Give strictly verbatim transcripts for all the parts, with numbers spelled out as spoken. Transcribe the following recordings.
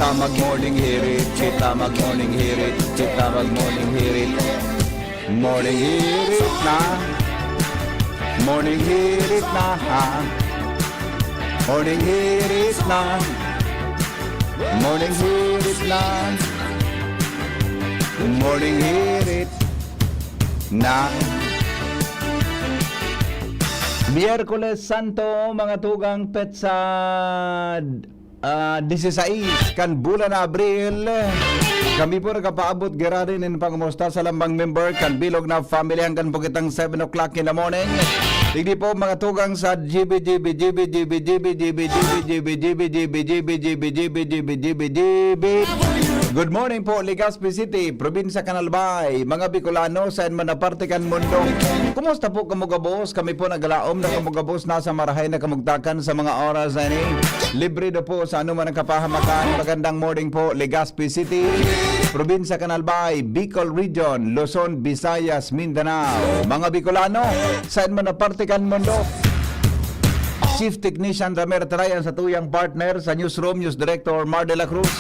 Kita mag-morning hirit, kita mag-morning hirit, kita mag-morning hirit. Morning hirit na. Morning hirit na, ha? Morning hirit na. Morning hirit na. Morning hirit na. Miyerkules Santo, mga tugang, petsa, ah, dieciséis kan bulan na Abril. Kami po nagpapaabot giraray nin pangumusta sa lambang member kan bilog na family hanggang po kitang seven o'clock in the morning. Digdi po, mga tugang, sa G B, G B, G B, G B, G B, G B, G B, G B, G B, G B, G B, G B, G B, G B, G B, G B, G B. Good morning po, Legazpi City, Probinsya kan Albay, mga Bicolano, saen man na parte kan mundo. Kumusta po kamo gabos? Kami po naglaom na kamo gabos nasa marahay na kamugtakan sa mga oras na ini. Libre do po sa anuman ang kapahamakan. Magandang morning po, Legazpi City, Probinsya kan Albay, Bicol Region, Luzon, Visayas, Mindanao. Mga Bicolano, saen man na parte kan mundo. Chief Technician Ramer Taray an satuyang partner sa newsroom, News Director Mar de la Cruz.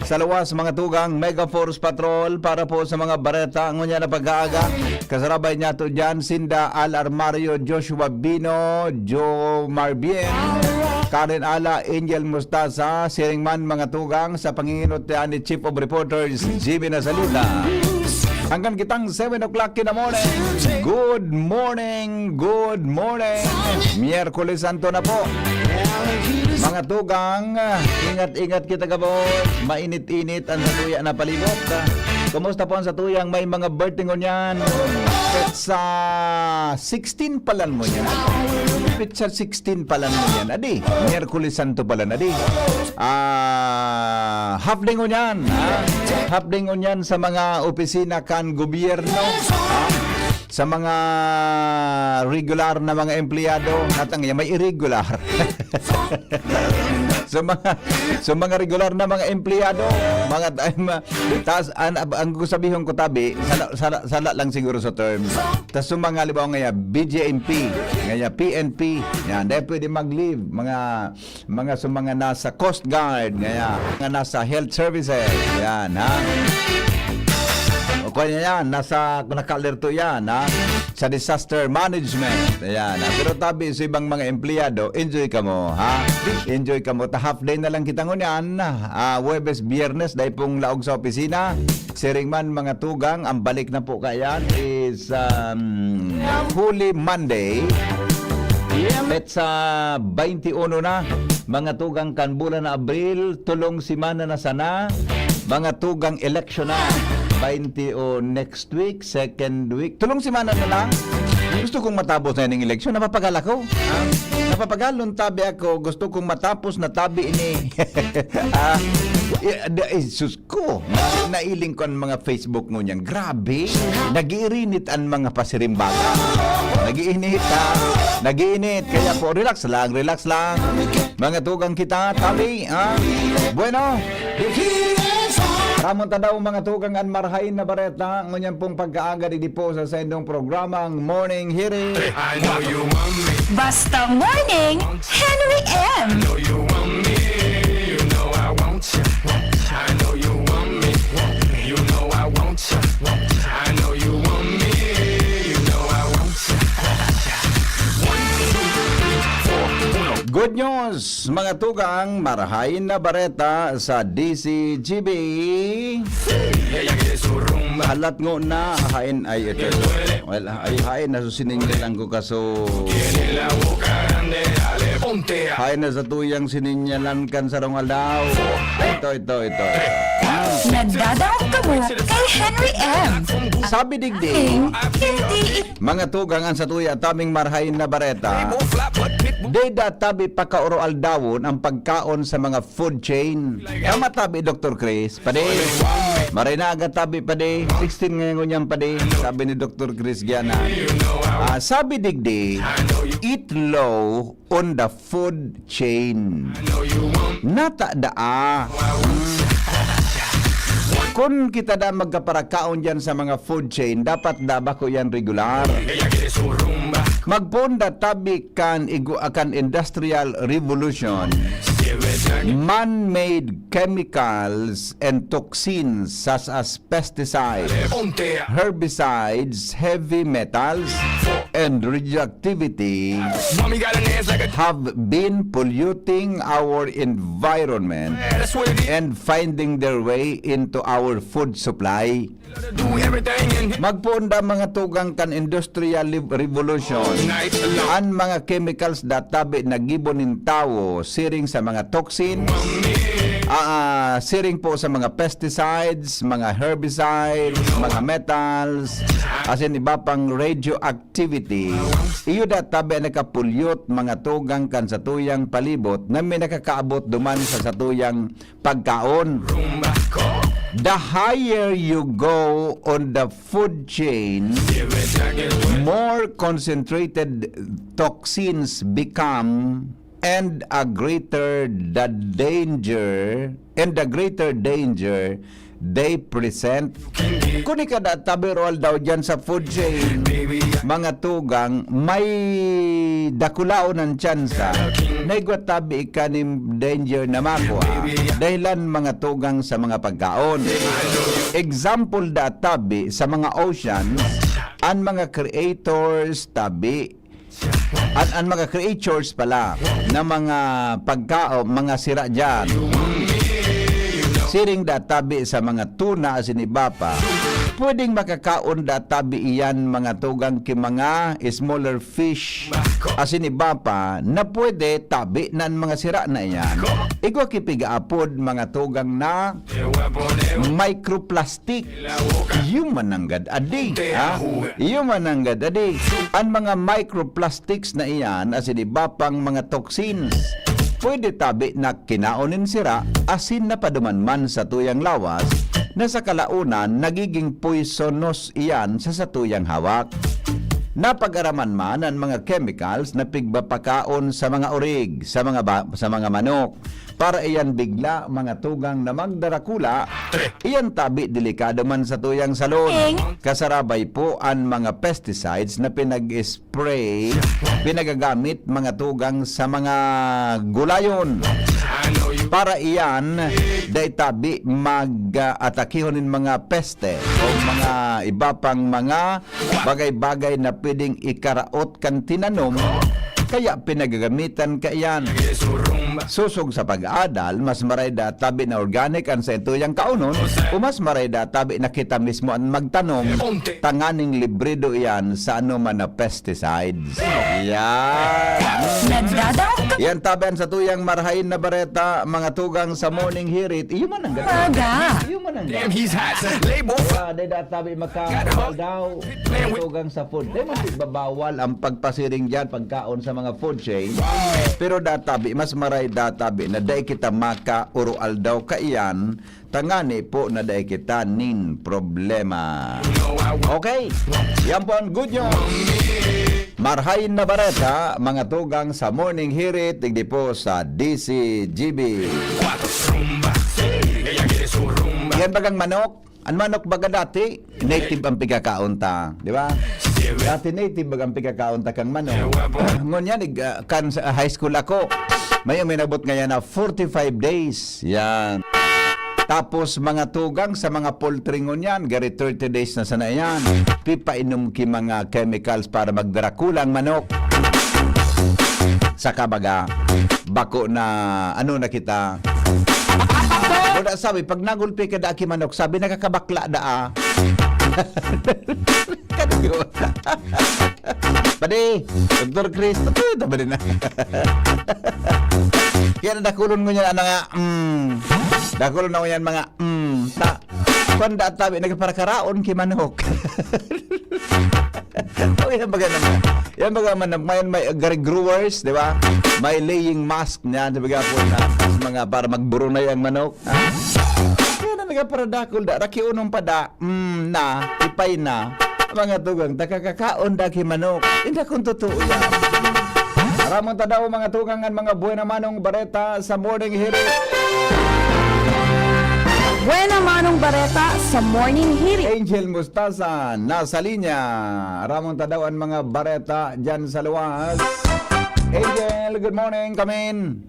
Sa luwas, mga tugang, Mega Force Patrol para po sa mga bareta ngunyan na pag-aaga. Kasarabay niya to dyan, sinda Al Armario, Joshua Bino, Joe Marbien, Karen Ala, Angel Mustasa, siring man, mga tugang, sa panginginot ni Chief of Reporters, Jimmy Nasalita. Hanggang kitang seven o'clock in the morning. Good morning, good morning. Miyerkules Santo na po. Mga tugang, ingat-ingat kita gabos. Mainit-init ang satuya na palibot. Kumusta po ang satuyang may mga birthday ngunyan? Petsa sixteen palan ngunyan. Petsa sixteen palan ngunyan. Adi, Miyerkules Santo palan, adi. Ah, half day ngunyan, ha? Half day ngunyan sa mga opisina kan gobyerno, ha? Sa mga regular na mga empleyado, natang yan, may irregular. Sa mga, sa mga regular na mga empleyado, mga, ma-, tas, an-, ang gusto sabihon ko, tabi, sala, sala, sala lang siguro sa term. Tas sa mga, halimbawa, ngaya, B J M P, ngaya, P N P, yan, dahil pwede mag-leave, mga, mga sa mga nasa Coast Guard, ngaya, mga nasa Health Services, yan, ha? O kaya yan, nasa, naka-alerto yan, ha? Sa disaster management, ayan, ha? Pero tabi sa ibang mga empleyado, enjoy kamo, ha? Enjoy kamo. Ta half day na lang kita ngunyan, ah, Huwebes, Biyernes, dahil pong laog sa opisina. Siring man, mga tugang, ang balik na po kayan is, um, Holy Monday. Petsa twenty-one na, mga tugang, kan bulan na Abril, tulong semana na sana, mga tugang, eleksyon na. Twenty o next week, second week, tulong semana na lang. Gusto kong matapos na yung eleksyon, napapagal ako. Ha? Napapagal nung tabi ako, gusto kong matapos na tabi ini. Ah, eh, da-, eh, sus ko, na-, nailing ko ang mga Facebook ngunyan. Grabe, nag-iirinit ang mga pasirimbaga. Nag-iinit, ha? Nag-iinit. Kaya po, relax lang, relax lang. Mga tugang kita, tabi, ha? Bueno. Ramon ta daw, mga tugang, an marahain na bareta. Ngunyan pong pagkaaga, digdi po sa sendong programang Morning Hirit. I know you want me. Basta Morning, Henry M. I know you want me. You know I want you. I know you want me. You know I want you. I know you want me. You know I want you. One, two, three, four, uno. Good news, mga tugang, marahain na bareta sa D C G B. Halat ngo na, hain ay ito. Well, ay hain na susining lang ko kaso. Hain na sa tuyang sininyalan kan sarong aldaw. Ito, ito, ito. Nadadangog kamo kay Henry M. Sabi digdi, aking hindi it- mga tugang, an satuya tabing marhain na bareta. Dida tabi pakaoro-aldawon ang pagkaon sa mga food chain. Tama tabi, Doktor Chris? Padi, maray na aga tabi, padi. Sixteen ngayon ngunyan, padi. Sabi ni Doktor Chris Giana. Ah, sabi digdi, eat low on the food chain. Nata daa. Kun kita da magkaparakaon diyan sa mga food chain, dapat da bako yan regular. Magpoon da tabi kan igu-, kan industrial revolution. Man-made chemicals and toxins such as pesticides, herbicides, heavy metals, and radioactivity have been polluting our environment and finding their way into our food supply. Magpoon da mga tugang kan industrial rev-, revolution. An mga chemicals da tabi na gibo nin tawo siring sa mga toxins, ah, ah, siring po sa mga pesticides, mga herbicides, mga metals, asin iba pang radioactivity. Iyo da tabi an nakapulyot mga tugang kan satuyang palibot na may nakakaabot duman sa satuyang pagkaon. The higher you go on the food chain, more concentrated toxins become and a greater the danger, and the greater danger they present. Kuni kada tabi ro aldaw dyan sa food chain, mga tugang, may dakulaon ang tsansa na igwa tabi ika nin danger na makua dahilan mga tugang sa mga pagkaon. Example da tabi sa mga oceans, an mga creators tabi, an, an mga creatures pala na mga pagkaon, mga sira dyan. Siring da tabi sa mga tuna asin iba pa. Pwedeng makakaon da tabi iyan mga tugang ki mga smaller fish asin iba pa na pwede tabi na an mga sira na iyan. Igwa ki pigaapod mga tugang na microplastic. Iyo man nanggad adi, ha? Iyo man nanggad adi. An mga microplastics na iyan asin iba pang mga toxins, pwede tabi na kinaon nin sira asin napaduman man sa tuyang lawas na sa kalaonan nagiging poisonous iyan sa satuyang hawak. Napag-araman man an mga chemicals na pigpapakaon sa mga orig, sa mga ba-, sa mga manok. Para iyan bigla, mga tugang na magdarakula, iyan tabi delikado man sa tuyang salud. Kasarabay po an mga pesticides na pinag-spray, pinagagamit mga tugang sa mga gulayon. Para iyan, dai tabi mag-, ah, atakihon nin mga peste o mga iba pang mga bagay-bagay na pwedeng ikaraot kan tinanom, kaya pinagagamitan kaiyan. Sosog sa pag-adal, mas maray da tabi na organic an saintuyang kaonon, o mas maray da tabi na kita mismo an magtanom, tanganing librido iyan sa anoman na pesticides. Yan. Nagdadangog ka Yan tabi an satuyang marhain na bareta, mga tugang sa Morning Hirit. Iyo man ang ganda. Aga. Iyo man ang ganda. Damn, he's hot. Label. Ah, dai da tabi maka daw. Tugang sa food. Dai man igbabawal ang pagpasiring diyan, pagkaon sa mga food chain. Pero da tabi, mas maray da tabi na dai kita maka uro aldaw kaiyan, tangani po na dai kita nin problema. Okay, yan po ang good news. Marhain na bareta, mga tugang sa Morning Hirit, digdi po sa D C G B. Yan bagang manok? An manok baga dati, native ang pigkakaon ta, di ba? Dati native baga ang pigkakaon ta kang manok. Ngunyan, ig-, ah, kan sa high school ako, may uminabot ngayon na forty-five days. Yan. Tapos mga tugang sa mga poultry ngunyan, gari thirty days na sana yan. Pipainom ki mga chemicals para magdarakulang manok. Saka baga, bako na ano na kita. Wala sabi, pag nagulpi ka da ki manok, sabi, nakakabakla da, ah. Kadiyo. Padi, Doktor Chris, ito, ito ba din na? Kaya nadakulon ko niyan, ano nga, mm, dakulon ako niyan, mga, mm, ta, kwan da tabi, nagparakaraon ki manok. Oh, yan baga naman. Yan baga man, may, may agri-growers, di ba? May laying mask niyan, sabi nga po na, sa mga para magburunay ang manok. Ha? Kaya na nagaparadakol da, raki unong pa da, mm, na, ipay na. Mga tugang, takakakaon da ki manok. Inda kung totoo yan. Aramon ta daw, mga tugang, an mga buena manong bareta sa Morning Hirit. Buena manong bareta sa Morning Hirit. Angel Mostaza, nasa linya. Aramon ta daw an mga bareta dyan sa luwas. Angel, good morning, kamin.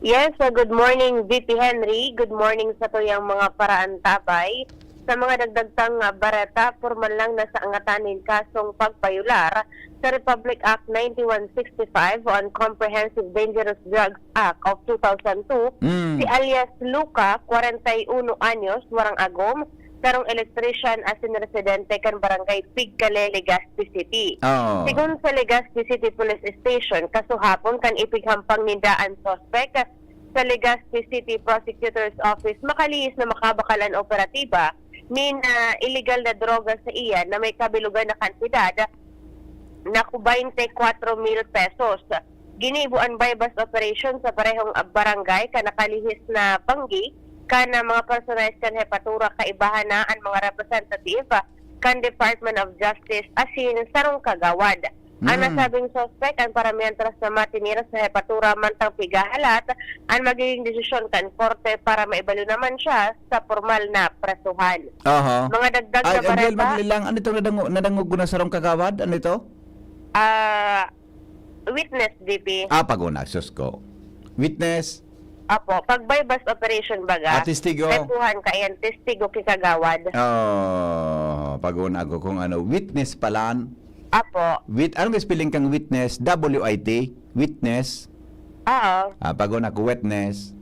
Yes, uh, good morning, V P Henry. Good morning sa tuyang mga paraantabay. Sa mga dagdag tang, uh, bareta, pormal lang na sa angatan nin kasong pagpayular sa Republic Act ninety-one sixty-five o ang Comprehensive Dangerous Drugs Act of two thousand two, Mm. si alias Luca, kwarenta y uno anyos, warang agom, sarong electrician asin residente kan barangay Pigcale, Legazpi City. Oo. Sigon sa Legazpi City Police Station, kasuhapon kan ipighampang ninda an suspek sa Legazpi City Prosecutor's Office, makalihis na makabakal an operatiba nin, ah, iligal na droga sa iya na may kabilugan na kantidad na twenty-four mil pesos. Ginibo an buy-bust operation sa parehong barangay kan nakalihis na banggi kan, ah, mga personahes kan hepatura, kaibahan na an mga representative kan Department of Justice asin sarong kagawad. Ang Mm. nasabing suspek an paramientras na matinira sa hepatura mantang pighahalat an magiging desisyon kan korte para maibalo naman siya sa pormal na presohan. Aha. Mga dagdag Ay, na Angel, bareta. Madali lang. Ano itong nadango-, nadangog ko na sarong kagawad? Ano ito? Ah, witness, V P. Ah, pag-una, sus ko. Witness? Apo, pag buy-bust operation baga, Ah, testigo. Presuhan ka, ayan, testigo ki kagawad. Oh, pag-una ko kung ano, witness palan. Apo. Wit-, anong spelling kang witness? W I T? Witness? Oo. Ah, pag-una ko, witness.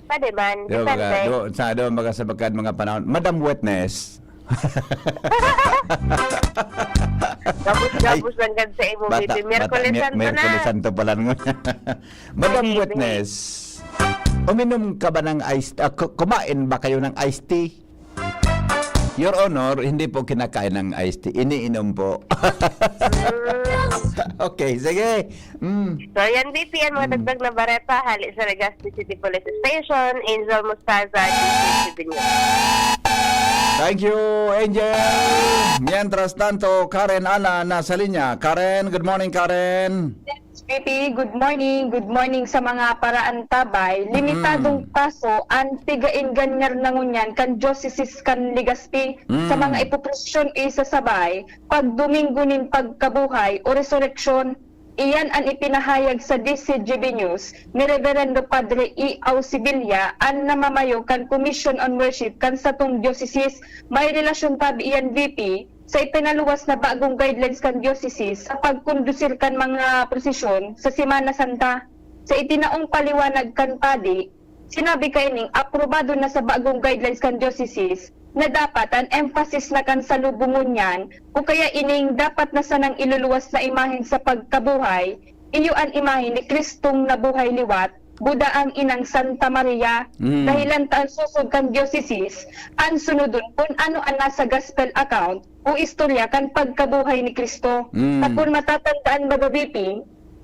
Pwede man, Di ba, depende. Baga, do, sa, do, baga sa bagkad mga panahon, Madam Witness. Gabos-gabos Ay, lang gad sa imo, bata, V P. Miyerkules bata, Santo na. Miyerkules Santo pala ngayon. Madam Good evening. Witness, uminom ka ba ng iced, ah, ku-, kumain ba kayo ng iced tea? Your Honor, hindi po kinakain ng iced tea. Iniinom po. Mm. Okay, sige. Mm. So, yan, V P, ang mga Mm. dagdag na bareta, hali sa Legazpi City Police Station, Angel Mostaza, D C News. Thank you, Angel. Mientras tanto, Karen Alan nasa linya. Karen, good morning, Karen. Yes, V P, good morning. Good morning sa mga paraantabay. Limitadong Mm. kaso ang pigainganyar na ngunyan kan Diocese kan Legazpi sa Mm. mga ipoprosesyon isasabay pag Domingo nin Pagkabuhay o Resureksyon. Iyan an ipinahayag sa D C G B News ni Reverendo Padre E. Auxibilla, an namamayo kan Commission on Worship kan satong diocese. May relasyon tabi iyan, V P, sa ipinaluwas na bagong guidelines kan diocese sa pagkondusir kan mga prosesyon sa Semana Santa. Sa itinaong paliwanag kan padi, sinabi kaining aprobado na sa bagong guidelines kan diocese na dapat an emphasis na kan salubong ngunyan o kaya ining dapat na sanang iluluwas na imahen sa pagkabuhay, iyo an imahen ni Cristong nabuhay liwat, buda ang inang Santa Maria. Mm. Dahilan ta an susog kan diocese, an sunodon kun ano an nasa gospel account o istorya kan pagkabuhay ni Cristo. Mm. Ta kun matatandaan, baga V P,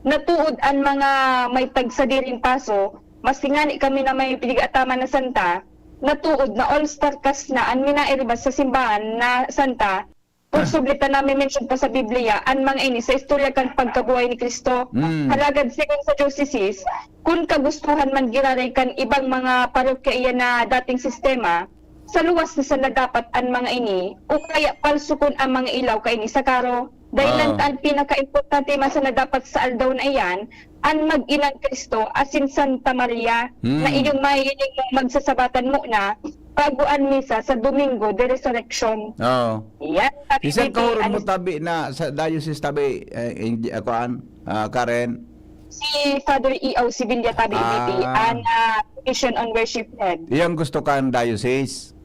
natuod an mga may tagsadiring paso, mas ingani kami na may pinag-ataman na santa, natuod na all-star cast na an minairiba sa simbahan na santa, kung sublitan na mi-mention pa sa Biblia, an mga ini sa istorya kan pagkabuhay ni Cristo. Mm. Halagad sigon sa diocese, kun kagustuhan man giraray kan ibang mga parokya iyan na dating sistema, sa luwas na sana dapat an mga ini, o kaya palsukon an mga ilaw kaini sa karo. Dahilan Ah. ta an pinakaimportante man sana dapat sa aldaw na iyan, an mag-inang Cristo asin Santa Maria, Hmm. na iyong mahihiling mong magsasabatan muna bago an misa sa Domingo de Resurreccion. Oo. Yan, tabi Isang V P, kahuron mo, ano tabi, na sa diocese, tabi, eh, hindi, ah, kuan, ah, Karen? Si Father E. Auxibilla, tabi, Ah. V P, an, ah, Mission on Worship Head. Iyang gusto kan diocese?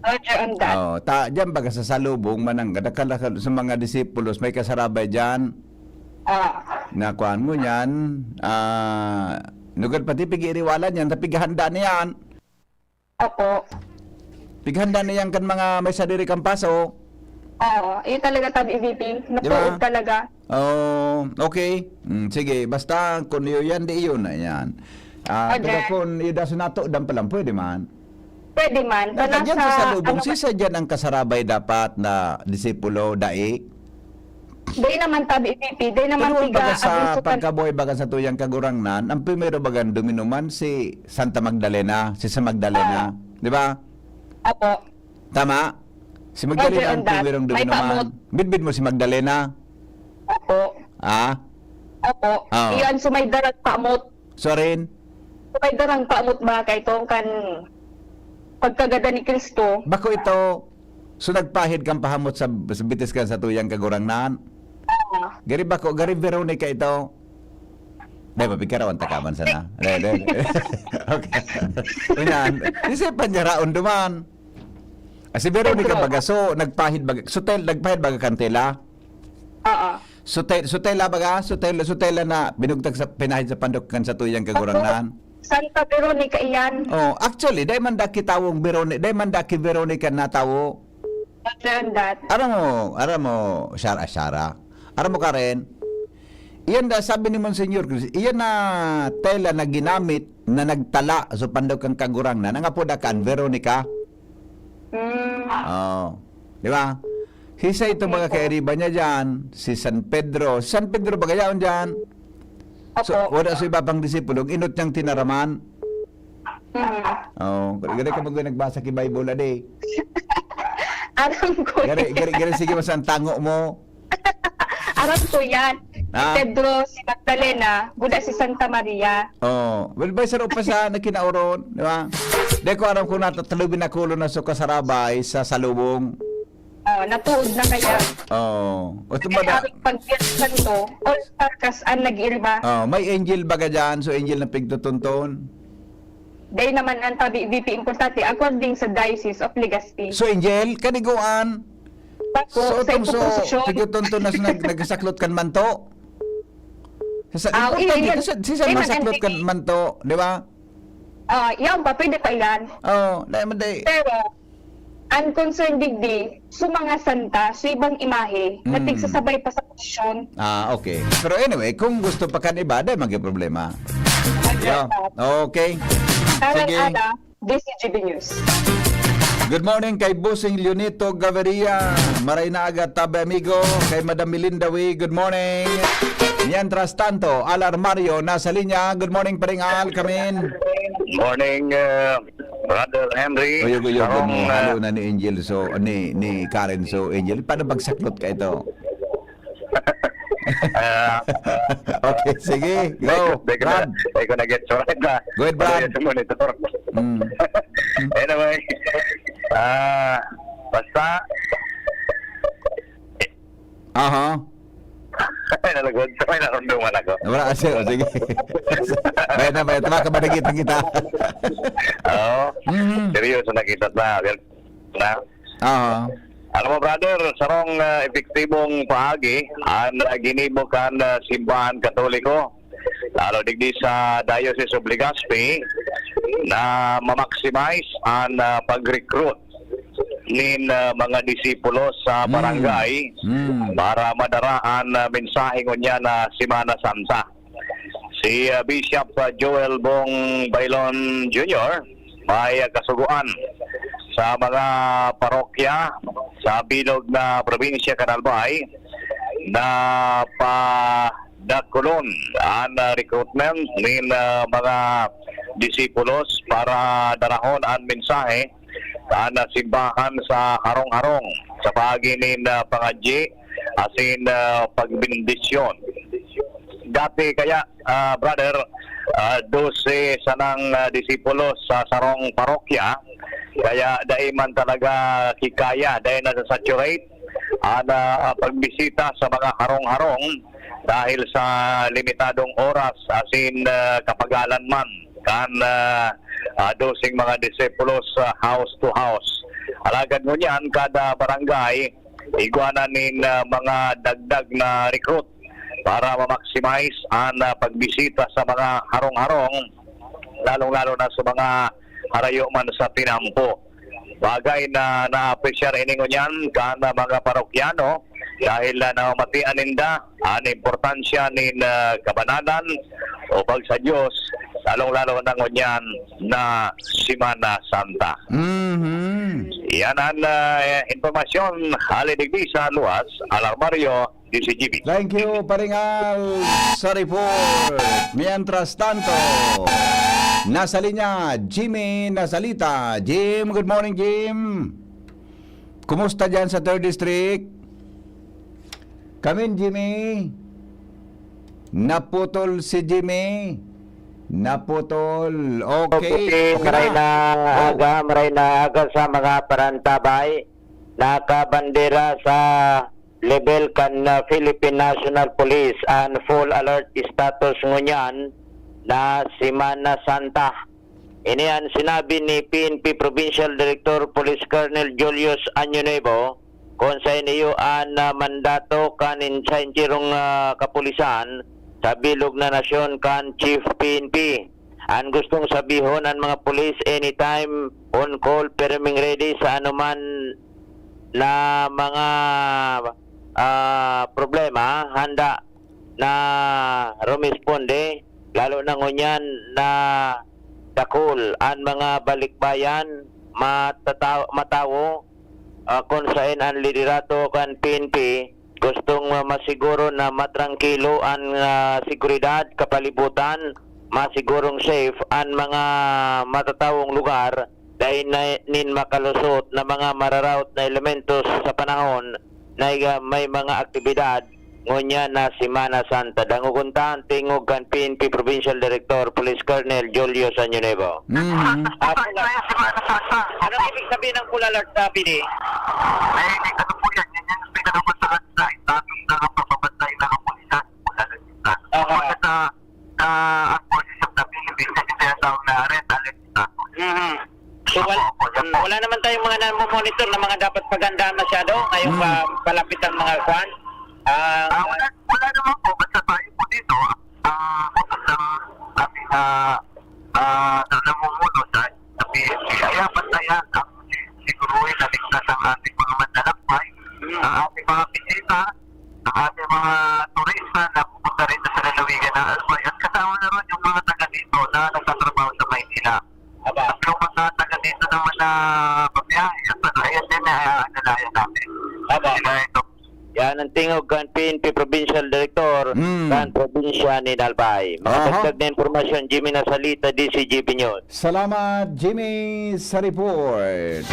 Roger on that. Oh, ta, diyan baga sa salubong, manang, dakal-dakal sa mga disipulos, may kasarabay diyan. Ah. Na kuan mo niyan, ah, nugad pati pig-iriwalan yan, ta pighanda niyan. Opo. Pighanda niyan kan mga may sadiri kan paso. Oo, yun talaga, tabi, V P. Di ba? Natuod talaga. Oh, okay. Mm, sige, basta kung iyo yan, di iyo na yan. Ah, Roger. Pero kung iyo daw sa nato, dan pa lang, pwede man. Pwede man. Nasa, Nasa diyan sa salubong, ano, si sa diyan ang kasarabay dapat na disipulo, dai? Dai naman, tabi, V P. Dai naman. Pero tiga baga sa abuso kan pagkabuhay baga sa tuyang kagurangnan, ang primero baga duminuman si Santa Magdalena, si Sa Magdalena. Ah. Di ba? Apo. Tama? Si Magdalena Roger ang on that. Primerong May duminuman. Pamot. Bidbid mo si Magdalena? Apo. Ah? Apo. Oo. Iyan, so may darat pamot. Sorry? May darang paamot ba kay tong kan pagkagadan ni Cristo? Bako ito, so nagpahid kang pahamot sa, sa bitis kan satuyang Kagurangnan? Ah. Gari bako, gari Veronica ito. Dai, mapigkarawan ta ka man sana. Dai, dai. Okay. Unyan, isip pa niya raon duman. Ah, si Veronica Pedro. Baga, so, nagpahid baga, so, tel-, nagpahid baga kan tela? Oo. So, tel-, so, tela baga, so, tel-, so, tela na binugtak sa, pinahid sa pandok kan satuyang Kagurangnan? Santa Veronica iyan. Oh, actually, dai man da ki tawong Veroni-, dai man da ki Veronica na tawo. After that. Aram mo, aram mo, Shara, Shara. Aram mo, Karen, iyan da, sabi ni Monsignor Cruz, iyan na tela na ginamit na nagtala sa pandok kan Kagurangnan, ang apo da kan Veronica. Mm. Oh. Di ba? Sisay itong mga Opo. Kairiba niya dyan, si San Pedro. Si San Pedro ba kaya dyan? So, Opo. Wala sa iba pang disipulo, inot niyang tinaraman. Mm. Oh, gari ka mag-, nagbasa ki Bible, ade. Aram ko Gari, yan. Gari, gari, sige, mas ang tango mo. Aram ko yan. Ah. Si Pedro, si Magdalena, guda si Santa Maria. Oh, well, bay, saro pa sa na kinaoron, di ba? Di ko aram kung natatalubin na kulo na so kasarabay sa salubong. Oh, natuod na kaya. Oh, ito Kaya ba da- ang pagbiyak santo, all stars an nag-iiba. Oh, may angel baga dyan, so angel na pigtutunton. Dai naman ang tabi V P importante according sa Diocese of Legazpi. So, Angel, kaniguan. Bako, So, sa itong so, ipoposisyon. Pigtutunton na sa nag-, nagsaklot kan manto. Sa, sa, Ah, importante, iyan, kasi, si San iyan ang masaklot kan antique. Manto, di ba? Ah, yan pa, pwede pa yan. Oh, dai man, dai. Pero, ang concern digdi, sa mga santa, sa ibang imahe, na Mm. tigsasabay pa sa posisyon. Ah, okay. Pero anyway, kung gusto pa kan iba, dai maging problema. Ay, Yeah. dapat. Okay. Karen Sige. Ada, D C G B News. Good morning kay Bossing Leonito Gaviria. Maray na aga, tabi amigo. Kay Madam Melinda Wee, good morning. Mientras tanto, Al Armario, nasa linya. Good morning, Paring Al, kamin. Morning, uh, Brother Henry. Uyog-uyog Sarong, mo. Uh, Halo na ni Angel, so, ni, ni Karen, so, Angel. Paano pagsaklot ka ito? Ah. Okay, sige. Go, Brad. Di ko na, di ko na gets. Alright na. Go ahead, Brad. Wala yung monitor. Mm. Anyway, ah, basta. Aha. Ay, nalagod. May narumduman ako. Wala, sige, sige. Bayan na, bayan. Tama ka ba, nakita kita? Oo. Mhm. Seryoso, nakita na. Na. Aha. Alam mo, brother, sarong, ah, epektibong paagi an, ah, ginibo kan, ah, simbahan Katoliko, lalo digdi sa Diocese of Legazpi, na ma-maximize an, ah, pag-recruit nin, ah, mga disipulo sa Mm. barangay Mm. para madara an, ah, mensahe ngunyan na Semana Santa. Si, ah, Bishop, ah, Joel Bong Bailon Junior may, ah, kasugoan sa mga parokya sa bilog na probinsya kan Albay na padakulon an, ah, recruitment nin, ah, mga disipulos para darahon an mensahe kan, ah, simbahan sa harong-harong sa paagi nin, ah, pangadyi asin, ah, pagbendisyon. Dati kaya, ah, brother, ah, dose sanang, ah, disipulo sa sarong parokya, kaya dai man talaga kikaya, dai nasa-saturate an, ah, pagbisita sa mga harong-harong dahil sa limitadong oras asin, ah, kapagalan man kan, ah, ah, doseng mga disipulos, ah, house to house. Alagad ngunyan, kada barangay, igwa na nin, ah, mga dagdag na recruit para ma-maximize an, ah, pagbisita sa mga harong-harong, lalong-lalo na sa mga harayo man sa tinampo. Bagay na naapresyar ini ngunyan kan, ah, mga parokyano dahil na namamatian ninda an importansya nin, ah, kabanalan o pag sa Diyos, lalong-lalo na ngunyan na Semana Santa. Mhm. Yan ang, ah, impormasyon hali digdi sa luwas, Alarmario, D C G B. Thank you, Paring Al, sa report. Mientras tanto, nasa linya, Jimmy Nasalita. Jim, good morning, Jim. Kumusta dyan sa third District? Kamin, Jimmy. Naputol si Jimmy. Naputol. Okay. Okay, okay maray na. Na aga, maray na aga sa mga parantabay. Nakabandera sa level kan, ah, Philippine National Police an full alert status ngunyan na Semana Santa. Ini an sinabi ni P N P Provincial Director Police Colonel Julius Año Nuevo, kun saen iyo an, ah, mandato kan in-, sa entierong, ah, kapulisan sa bilog na nasyon kan Chief P N P. An gustong sabihon, an mga pulis anytime on call, pirming ready sa anuman na mga, ah, problema, handa na rumesponde, lalo na ngunyan na dakul an mga balikbayan matata-, matawo, ah, kun saen an liderato kan P N P gustong, ah, masiguro na matrangkilo an, ah, seguridad, kapalibutan, masigurong safe an mga matatawong lugar, dai na nin makalusot na mga mararaot na elementos sa panahon na iga may mga aktibidad ngunyan na Semana Santa. Dangogon ta an tingog kan P N P Provincial Director, Police Colonel Julio Sanyonevo. Mhm. Ako na, ano ibig sabihin ng full alert sa P D? Ay, ano po yan? Yan yung pinalabas sa kanila. Ang daming na ang pagbabantay ng kapulisan. Full alert sa Aha. Sa, sa ang forces of the Philippines, kasi tinatawag na red alert status. Mhm. So, wal-, Opo, opo, yan mm, po. Wala naman tayong mga namomonitor na mga dapat paghandaan masyado ngayong Mm. pa-, palapit ang mga kwan. Ah, Ah, wala, wala naman po. Basta tayo po dito, ah, sa ating, ah, ah, na namumuno sa, sa P N P. Kaya bantayan ang si-, siguruhin na ligtas ang ating mga manlalakbay, Mm. ang ating mga bisita, ang ating mga turista na pupunta rito sa lalawigan ng Albay. At kasama na ron yung mga taga dito na nagtatrabaho sa Maynila. Aba. At yung mga taga dito naman na babiyahe, at ano, ayan din, eh, alalayan natin. Aba. Sila ito. Yan ang tingog kan P N P Provincial Director Mm. kan probinsya nin Albay. Aha. Madagdag na impormasyon, Jimmy Nasalita, D C G B News. Salamat, Jimmy, sa report.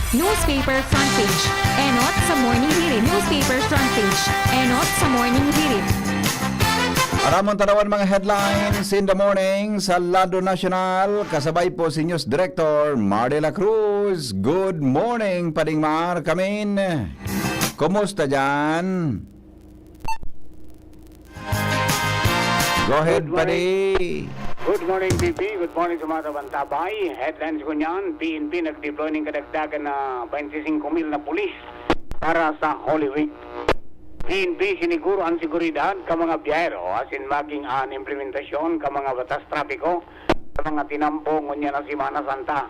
Newspaper Front Page. Enot sa Morning Hirit. Newspaper Front Page. Enot sa Morning Hirit. Aramon tanawan mga headlines in the morning sa lado nasyonal. Kasabay po si News Director Mar de la Cruz. Good morning, Pading Mar. Kamin, kumusta dyan? Go ahead, Good morning. Padi. Good morning, P P. Good morning sa mga tabantabay. Headlines ko niyan, P N P nag-deploy ning kadagdagan na twenty-five mil na pulis para sa Holy Week. P N P siniguro ang seguridad ka mga biyahero, asin maging an implementasyon ka mga batas trapiko sa mga tinampo ngunyan na Semana Santa.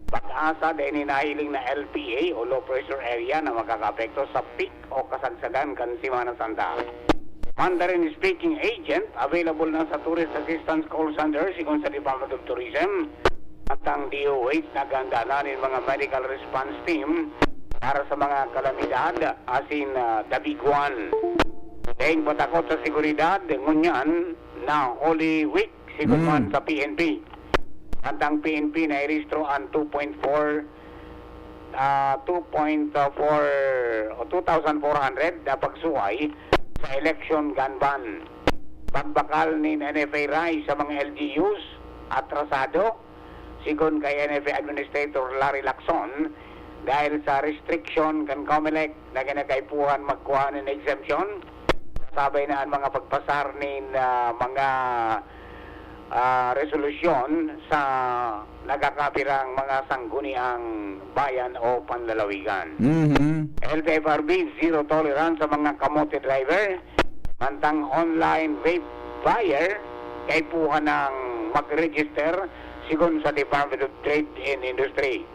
Pag-asa, dai nin nahiling na L P A o low pressure area na makakaapekto sa peak o kasagsagan kan Semana Santa. Mandarin speaking agent available na sa Tourist Assistance Call Center sigon sa Department of Tourism. At ang D O H naghanda na nin mga medical response team para sa mga kalamidad, asin, ah, the big one. Daing patakot sa seguridad, ngunyan na Holy Week, sigon Mm. man sa P N P. At ang P N P nairehistro an two point four, ah, two point four o two thousand four hundred na pagsuhay sa election gun ban. Pagbakal nin N F A rise sa mga L G Us, atrasado, sigon kay N F A Administrator Larry Lacson, dahil sa restriction kan Comelec na kinakaipuhan magkuha nin exemption, sabay na an mga pagpasar nin, ah, mga, ah, resolusyon sa nagkakapirang mga sangguniang bayan o panlalawigan. Mhm. L T F R B, zero tolerance sa mga kamote driver. Mantang online vape buyer, kaipuhan nang mag-register sigon sa Department of Trade and Industry.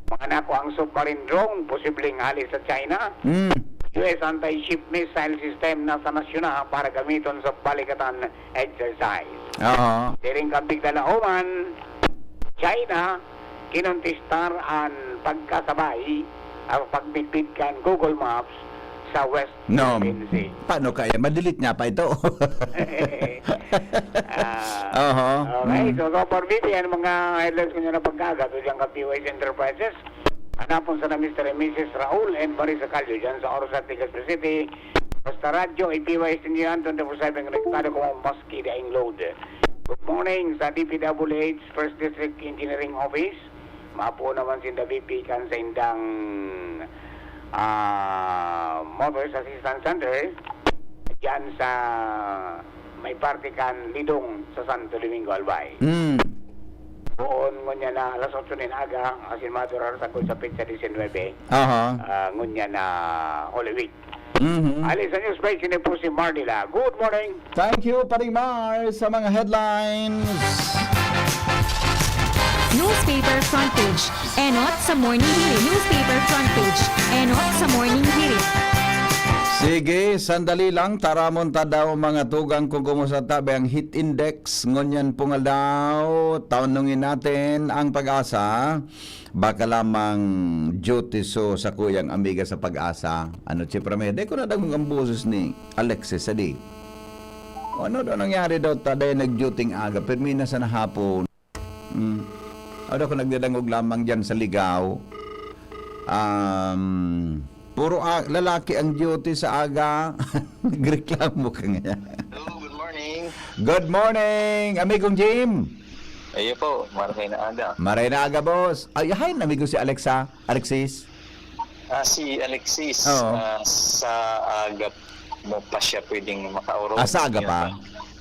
Mga nakuang submarine drone, posibleng hali sa China. Mm. U S anti-ship missile system nasa nasyon na para gamiton sa balikatan exercise. Oo. Siring kan Bigdalaoman, China, kinontistar an pagkasabay, ah, pagmitbit kan Google Maps sa West No. Philippine Sea. Paano kaya? Madelete niya pa ito. Ah, Oho. Okay, Mm. so, so for B P N, mga headlines ko niya na pagkagat, o dyan ka P Y S Enterprises, hanapon sa na Mister and Missus Raul and Marisa Callo dyan sa Orsa, Legazpi City, Basta Radyo, A P Y S ninyo yan, twenty-four seven konektado kamo maski daing load. Good morning sa D P W H First District Engineering Office. Mapo naman sinda V P kan sa indang, ah, Motors Assistance Center diyan sa may parte kan Lidong sa Santo Domingo, Albay. Mm. Poon ngunyan na alas otso nin aga, asin madurar sagkod sa petsa disinwebe. Aha. Ah, ngunyan na Holy Week. Mhm. Ali sa news page, ini po si Marnila. Good morning. Thank you, Paring Mar, sa mga headlines. Newspaper front page. Enot sa Morning Hirit. Newspaper front page. Enot sa Morning Hirit. Sige, sandali lang. Taramon ta daw, mga tugang, kung kumusta tabi ang heat index ngunyan pong aldaw. Tanungin natin ang Pag-asa. Baka lamang duty so sa kuyang amiga sa Pag-asa. Ano, Chipra, may? Di ko nadangog ang boses ni Alexis, adi. Ano daw nangyari daw? Taday nag-duty ang aga, pirmi na sa nahapon. Hmm. Ano, ako nagdadangog lamang dyan sa Ligao. Um, puro a-, lalaki ang duty sa aga. Nagreklamo ka ngayon. Hello, good morning. Good morning, Amigong Jim. Ayo po, maray na aga. Maray na aga, boss. Ay, hi, amigo si Alexa. Alexis. Ah, si Alexis, Oo. ah, sa aga mo pa siya pwedeng makaorog. Ah, sa aga pa?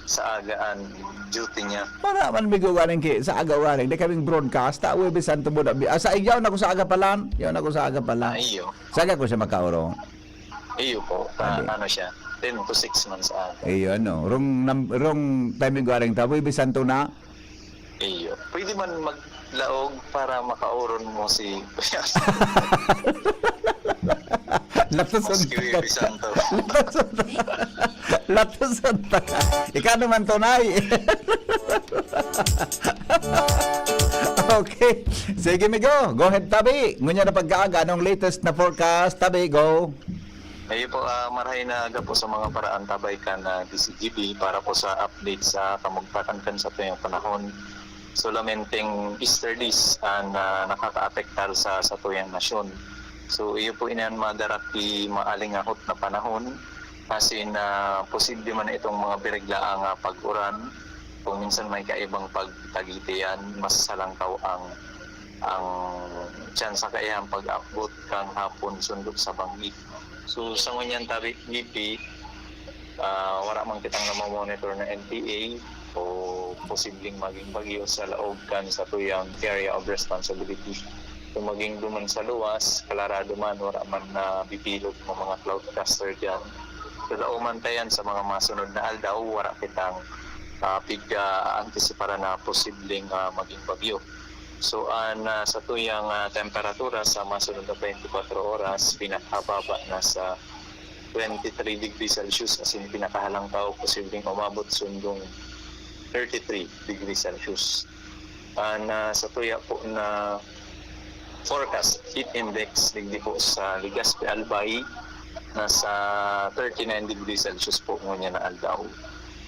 Sa aga ang duty niya. Para man, amigo, galing ki-, sa aga galing. Di kaming broadcast, ta, Huwebes Santo mo na bi-, ah, sa igyaw na ko sa aga pa lang. Yaw na ko sa aga pa lang. Ah, iyo. Sa aga ko siya makaorog. Iyo po. Ah, Adi. ano siya? Ten to six months aga. Iyo, ano. Rong nam-, rong timing galing ta, Huwebes Santo na. Iyo. Pwede man maglaog para makauron mo si Kuya. Latoson Maski ta Huwebes ka. Santo. Latoson ta. Latoson ta ka. Ikaw naman, tunay. Okay. Sige, migo. Go ahead, tabi. Ngunyan na pagkaaga, anong latest na forecast? Tabi, go. Ayun po, ah, marahay na aga po sa mga paraantabay kan, ah, D Z G B para po sa update sa kamugtakan kan satuyang panahon. So, lamenteng easterlies ang, ah, nakakaapektar sa satuyang nasyon. So, iyo po inan madara ki maalingahot na panahon, asin, ah, posible man itong mga bireglaang, ah, pag-uran. Kung minsan may kaibang pagtagitian, mas salangkaw ang, ang tsansa kaiyang pag-abot kan hapon sundo sa banggi. So, sa ngunyan tabi, B P, ah, wala man kitang namomonitor na N P A o posibleng maging bagyo sa laog kan satuyang area of responsibility. Kung maging duman sa luwas, klarado man, wala man na bibilog ng mga cloud cluster dyan. Sa dauman tayan sa mga masunod na aldaw, wala kitang, ah, pig, ah, antisiparan na posibleng, ah, maging bagyo. So, an, ah, satuyang, ah, temperatura sa masunod na twenty-four oras, pinakababa na sa twenty-three degrees Celsius, asin pinakahalangkaw, posibleng umabot sundong thirty-three degrees Celsius. An, ah, satuya po na forecast heat index digdi po sa Legazpi, Albay, nasa thirty-nine degrees Celsius po ngunyan na aldaw.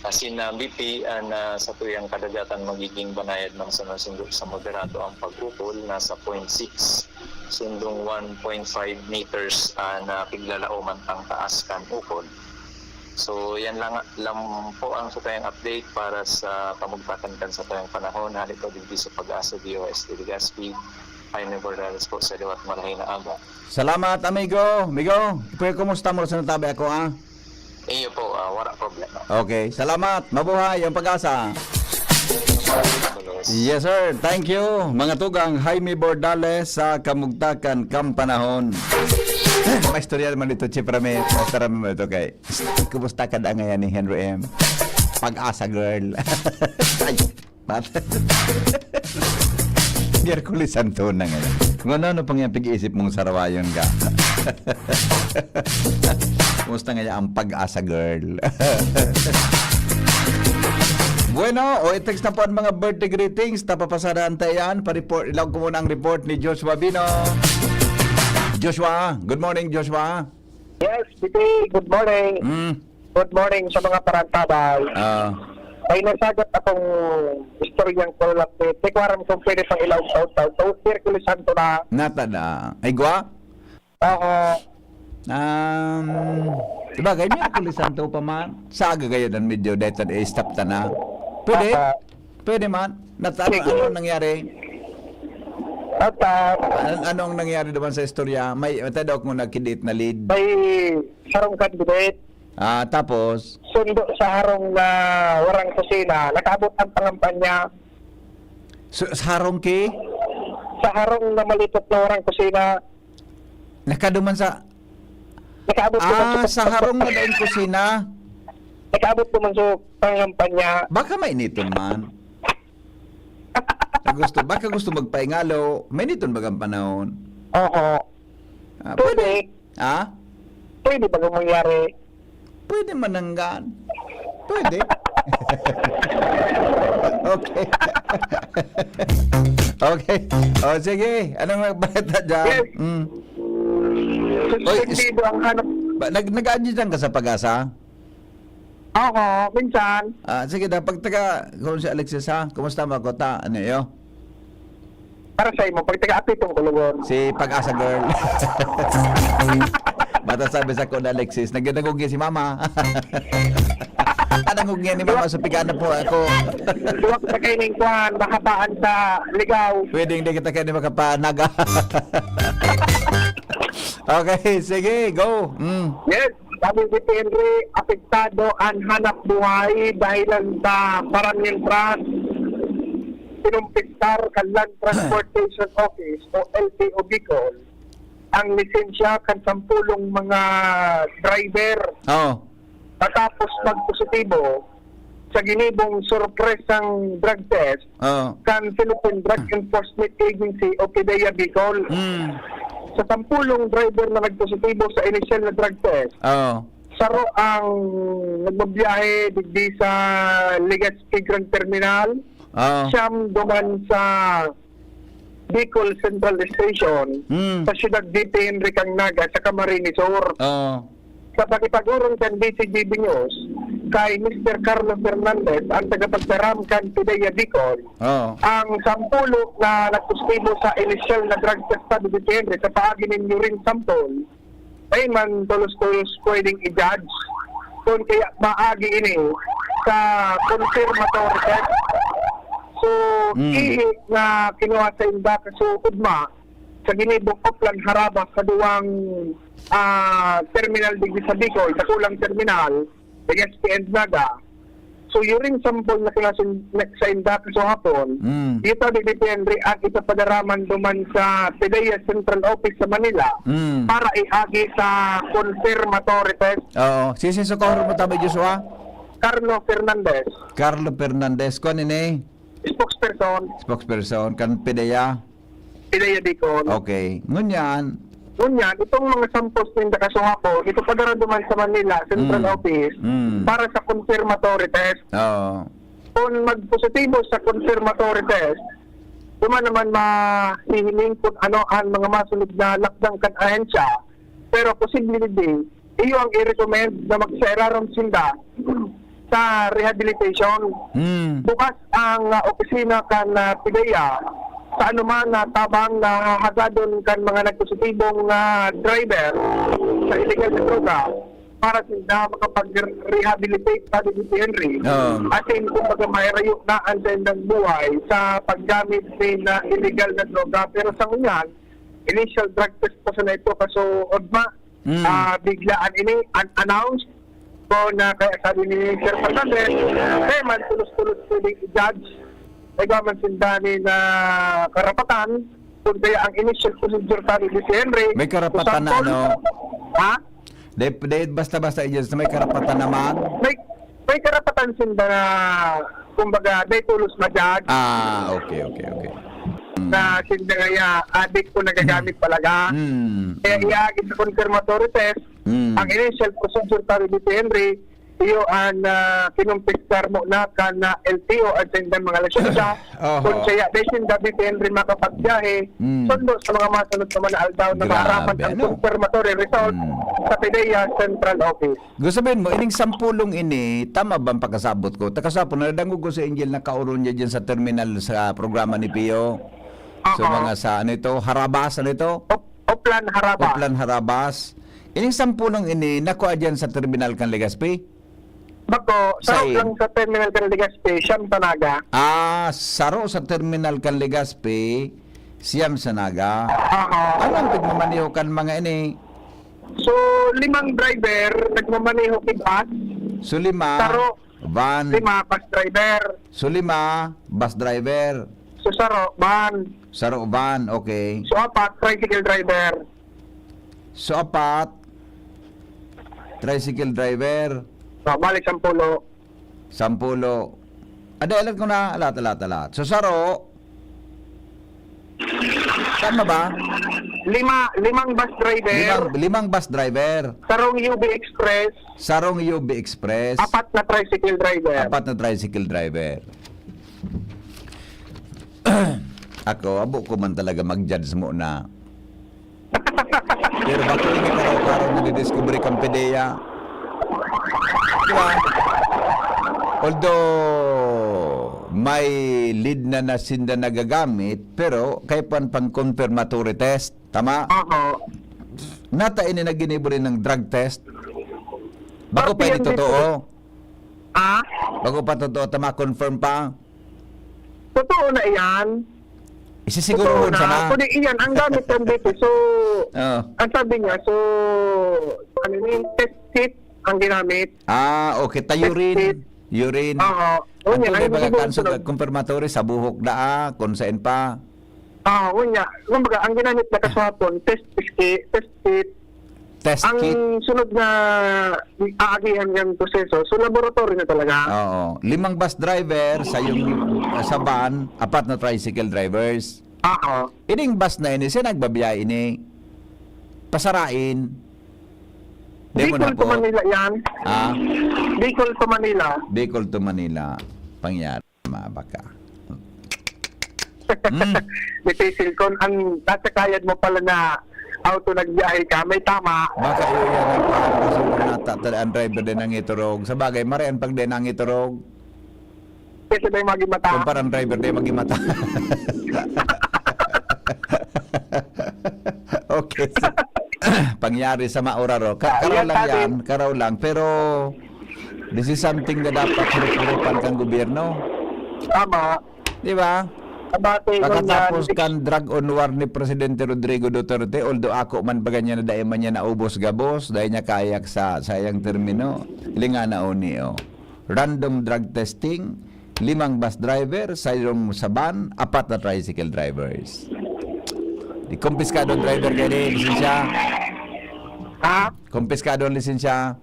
Asin na B P, an, ah, satuyang kadagatan magiging banayad man sa nasundo sa moderato ang pag-ukol, nasa point six sundong one point five meters, ah, na piglalao man tang taas kan ukol. So, yan lang, lang po ang satuyang update para sa kamugtakan kan satuyang panahon. Hali po digdi sa Pag-asa D O S T Legazpi. Jaime Bordales po sa liwat, marahay na aga. Salamat, amigo. Amigo, kumusta mo sa natabi ako, ah? Iyo po, ah, wala problema. Okay, salamat. Mabuhay ang Pag-asa. Yes, sir. Thank you. Mga tugang, Jaime Bordales sa Kamugtakan kan Panahon. May istorya naman dito, Chipra, may istorya naman ito kay, kumusta ka da ngayon ni Henry M? Pag-asa, girl. Ay. Pat-, Miyerkules Santo na ngayon. Kung ano-ano pang yan, pag-iisip mong sarawayon ka. Kumusta ngayon ang Pag-asa, girl? Bueno, o, i-text na po ang mga birthday greetings. Tapapasadahan tayo yan. Pa-report, ilaw ko muna ang report ni Joshua Bino. Joshua, good morning, Joshua. Yes, Titi, good morning. Mm. Good morning sa mga parantabay. Ah. Ay, nasagot akong istoryang ko lang, eh. Di ko aram kung pwede pang ilaog sa taon-taon. So, Miyerkules Santo na. Nata na. Ay, gwa? Oo. Um, sabagay, Miyerkules Santo pa man. Sa aga gayon ang medyo dahil i-stop ta na. Pwede? Papa. Pwede man. Nat-, ano, Sige. Anong nangyari? Papa. An-, anong nangyari naman sa istorya? May, may tadok mo nagkidit na lead. May sarong candidate. Ah, tapos? Sundo sa harong na warang kusina. Nakaabot ang pangampanya. So, sa harong ki? Sa harong na malipot na warang kusina. Nakaduman sa Nakaabot ko man Ah, sa sa harong na daing kusina. Nakaabot ko man sa pangampanya. Baka mainiton man. Sa gusto, baka gusto magpaingalo, mainiton bagang panahon. Oo. Ah, Pwede. pwede. Ah? Pwede ba mangyari? Pwede mananggan. Pwede. Okay. Okay. O, sige. Anong balita dyan? Yes. Mm. Oy, Suspendido ang hanap. Ba, nag-, nag-aadyo dyan ka sa Pag-asa? Oo, minsan. Ah, sige, da, pagtaga, kung si Alexis, ha? Kumusta mo ako? Ta, ano, iyo? Para sa imo, pagtaga Apitong Kulugon. Si Pag-asa Girl. Bata sabi sa ko na Alexis, nagdadangog niya si Mama. Anangog niya ni Mama, so pigana po ako. Duwag sa kaining kwan, mahabaan sa ligaw. Pwedeng di kita kayo makapanaga. Okay, sige, go. Mm. Yes, sabi ni Henry, apektado ang hanap buhay dahilan sa paramyentras. Pinumpistar kan Land Transportation Office o L T O Bicol ang lisensya kan sampulong mga driver. Oo. Matapos magpositibo sa ginibong sorpresang drug test Oo. kan Philippine Drug Enforcement Agency o PDEA Bicol. Mm. Sa sampulong driver na nagpositibo sa inisyal na drug test, Oo. saro ang nagbabiyahe digdi sa Legazpi Grand Terminal, Oo. siyam duman sa Bicol Central Station, Mm. sa siyudad D P Henry kan Naga, sa Camarines Sur. Oo. Sa pakipag-orong kan D C G B News, kay Mister Carlo Fernandez, ang tagapagtaram kan PDEA Bicol, Oo. ang sampulo na nagpositibo sa inisyal na drug test sa D P Henry sa paagi nin urine sample, ay man tolos-tolos pwedeng i-judge. Kung kaya maagi ini sa confirmatory test. So, Mm. ihi na kinuha sa inda, kaso ugma, sa ginibong Oplan Harabas sa duwang, ah, terminal digdi sa Bicol, sa kulang terminal, Legazpi and Naga. So, urine sample na kinasin-, na, sa inda sa hapon, Mm. dito di depende ang ipapadaraman duman sa PDEA Central Office sa Manila Mm. para iagi sa confirmatory test. Oo. Sisi socorro mo tabi, Joshua? Carlo Fernandez. Carlo Fernandez. Kuan ini? Spokesperson. Spokesperson. Kan PDEA? PDEA Bicol. Okay. Ngunyan? Ngunyan, itong mga samples ninda kasong hapon, ipapadara duman sa Manila, Central Mm. Office, Mm. para sa confirmatory test. Oo. Kung magpositibo sa confirmatory test, duman naman mahihiling kung ano ang mga masunod na lakdang kan ahensya. Pero posible din, iyo ang i-recommend na magsairarom sinda sa rehabilitation. Mm. Bukas ang, ah, opisina kan, ah, PDEA sa anuman na tabang na hahagadon kan mga nagpositibong, ah, driver sa illegal na droga para sinda makapag-rehabilitate sa D P Henry. Oo. As in, kumbaga, mairayo na ang saindang buhay sa paggamit nin, ah, illegal na droga. Pero sa ngunyan, initial drug test pa sana ito, kaso ugma, Mm. ah, biglaan ini, unannounced. Kung na kaya sabi ni Sir Fernandez, kaya man tulos-tulos pwedeng i-judge. Kaya man sinda ni na karapatan, kung kaya ang initial procedure sabi ni si Henry, May karapatan na sample, ano? Ha? Di, di basta-basta i-judge, may karapatan naman. May, may karapatan sinda na, kumbaga, may tulos na judge. Ah, okay, okay, okay. Mm. Na sinda kaya adik ko nagagamit talaga. Mm. Kaya Mm. iagi sa confirmatory test, Mm. ang initial procedure sabi ni Henry, iyo ang, ah, kinumpiskar mo na kan, ah, L T O at sa indang mga lisensya. Oho. Kung siya, dahil sinda ni Henry makapagbiyahe, Mm. sundo sa mga masunod naman na aldaw na Grabe, maaraman ang ano? confirmatory result Mm. sa PDEA Central Office. Gusto sabihin mo, ining sampulong ini, tama ba ang pagkasabot ko? Takasapon, nadangog ko si Angel na kaoron niya dyan sa terminal sa programa ni Pio. So, Oo. mga sa, ano ito, Harabas, ano ito? Op-, Oplan Harabas. Oplan Harabas. Ining sampulong ini, nakua diyan sa terminal kan Legazpi? Bako, saro Sain? lang sa terminal kan Legazpi, siyam sa Naga. Ah, saro sa terminal kan Legazpi, siyam sa Naga. Aha. Ano ang pigmamaneho kan mga ini? So, limang driver, nagmamaneho ki bus. So, lima, Saro, van. lima, bus driver. So, lima, bus driver. So, saro, van. Saro, van, okay. So, apat, tricycle driver. So, apat, tricycle driver. Ah, bali, sampulo. Sampulo. Ada, alat ko na, alat, alat, alat. So, saro. Tama ba? Lima, limang bus driver. Limang, limang bus driver. Sarong U B Express. Sarong U B Express. Apat na tricycle driver. Apat na tricycle driver. Ako, abo ko man talaga mag-judge mo na. Pero bako ini karaw-karaw na didiscover kan PDEA. Di ba? Although, may lead na na sinda nagagamit, pero kaya pa pang confirmatory test. Tama? Oho. Nata ini na ginibo rin ng drug test. Bako Pati pa yan dito dito. totoo. Ah? Bako pa totoo, tama, confirm pa? Totoo na iyan. Isisigurohon Totoo na. sana. Kundi iyan, ang gamit ng B P. So, Oh. ang sabi niya, so, ano yun, test kit ang ginamit. Ah, okay. Ta Test urine. kit. Urine. Oo. Ang Unya, tunay ang baga gusto kanso ko confirmatory sa buhok na, ah, kung saan pa. Ah, unya. Kumbaga, ang ginamit na kaswapon, test kit, test kit. Test Ang kit. sunod na aagihan niyang proseso, so laboratory na talaga. Oo. Limang bus driver, sa yung, sa van, apat na tricycle drivers. Oo. Ining bus na ini, siya nagbabiyahe ini. Pasarain. Di mo Bicol na to po. Manila yan. Ah? Bicol to Manila. Bicol to Manila. Pangyari. Mabaka. Hmm. Difícil kung ang sasakayan mo pala na auto nagbiyahe ka, may tama. Baka iyo yan ang kuwan, kasi kung nata-, ang driver din ang iturog. Sa bagay, marian pag din ang iturog. Kasi may maging mata. Kung parang driver din maging mata. Okay. So, pangyari sa mauraro. Ka-, Ah, karaw yan, lang sabi yan, karaw lang. Pero, this is something na dapat hurup-hurupan kang gobyerno. Tama. Di ba? Tama, sir. Pagkatapos Ganyan. kan drug on war ni Presidente Rodrigo Duterte, although ako man pa ganyan na dai man niya naubos gabos, dai niya kayak sa sayang termino. Linga na uni, oh. Random drug testing, limang bus driver, sayong sa van, apat na tricycle drivers. Di kumpiskado ang driver kaya di, lisensya. Ha? Kumpiskado ang lisensya.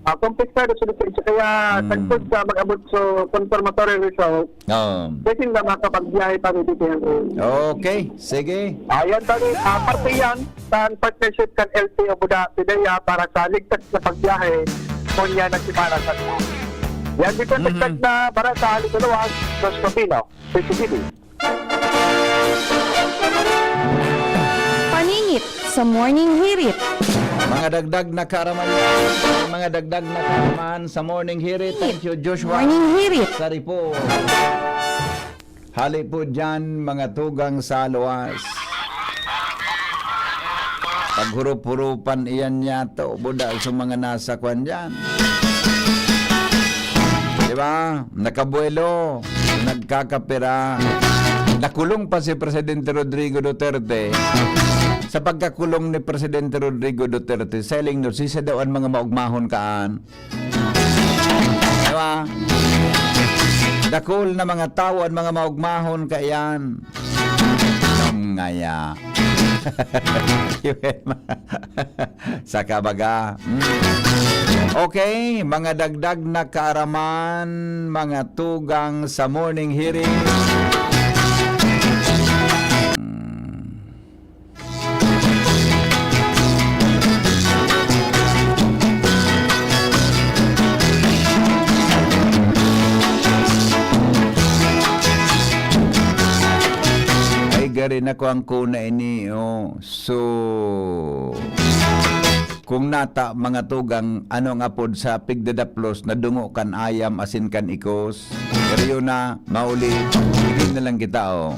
Ah, kumpiskado sa lisensya. Kaya, Hmm. tagpod sa mag-abot sa confirmatory result, Oo. pwede na makapagbiyahe pa rin dito yan. Okay, sige. Ayan, tali. Ah, parte yan sa partnership kan L T O Buda Pidaya para sa ligtas na pagbiyahe. Kung yan ang simana sa Yan dito, Mhm. tagtag na para sa Hali Kalawas, Dos Pabilo, P C T V. Paningit sa Morning Hirit. Mga dagdag na kaaraman, mga dagdag na kaaraman sa Morning Hirit. Thank you, Joshua. Morning Hirit. Sa report. Hali po dyan, mga tugang sa luwas. Paghurup-hurupan iyan niya to, buda sa mga nasa kwan dyan. Di ba? Nakabuelo, nagkakapira. Nakulong pa si Presidente Rodrigo Duterte. Sa pagkakulong ni Presidente Rodrigo Duterte, selling no, sisa daw ang mga maugmahon kaan. Di ba? Dakul na mga tawo an mga maugmahon kaiyan. Ngaya. Saka baga. Mm. Okay, mga dagdag na kaaraman, mga tugang sa morning hearing. Mm. Ay, gari na ko ang kuna ini, oh. So, kung nata, mga tugang, ano ang apod sa pigdadaplos na dungo kan ayam, asin kan ikos? Pero yun na, mauli. Tigil na lang kita, oh.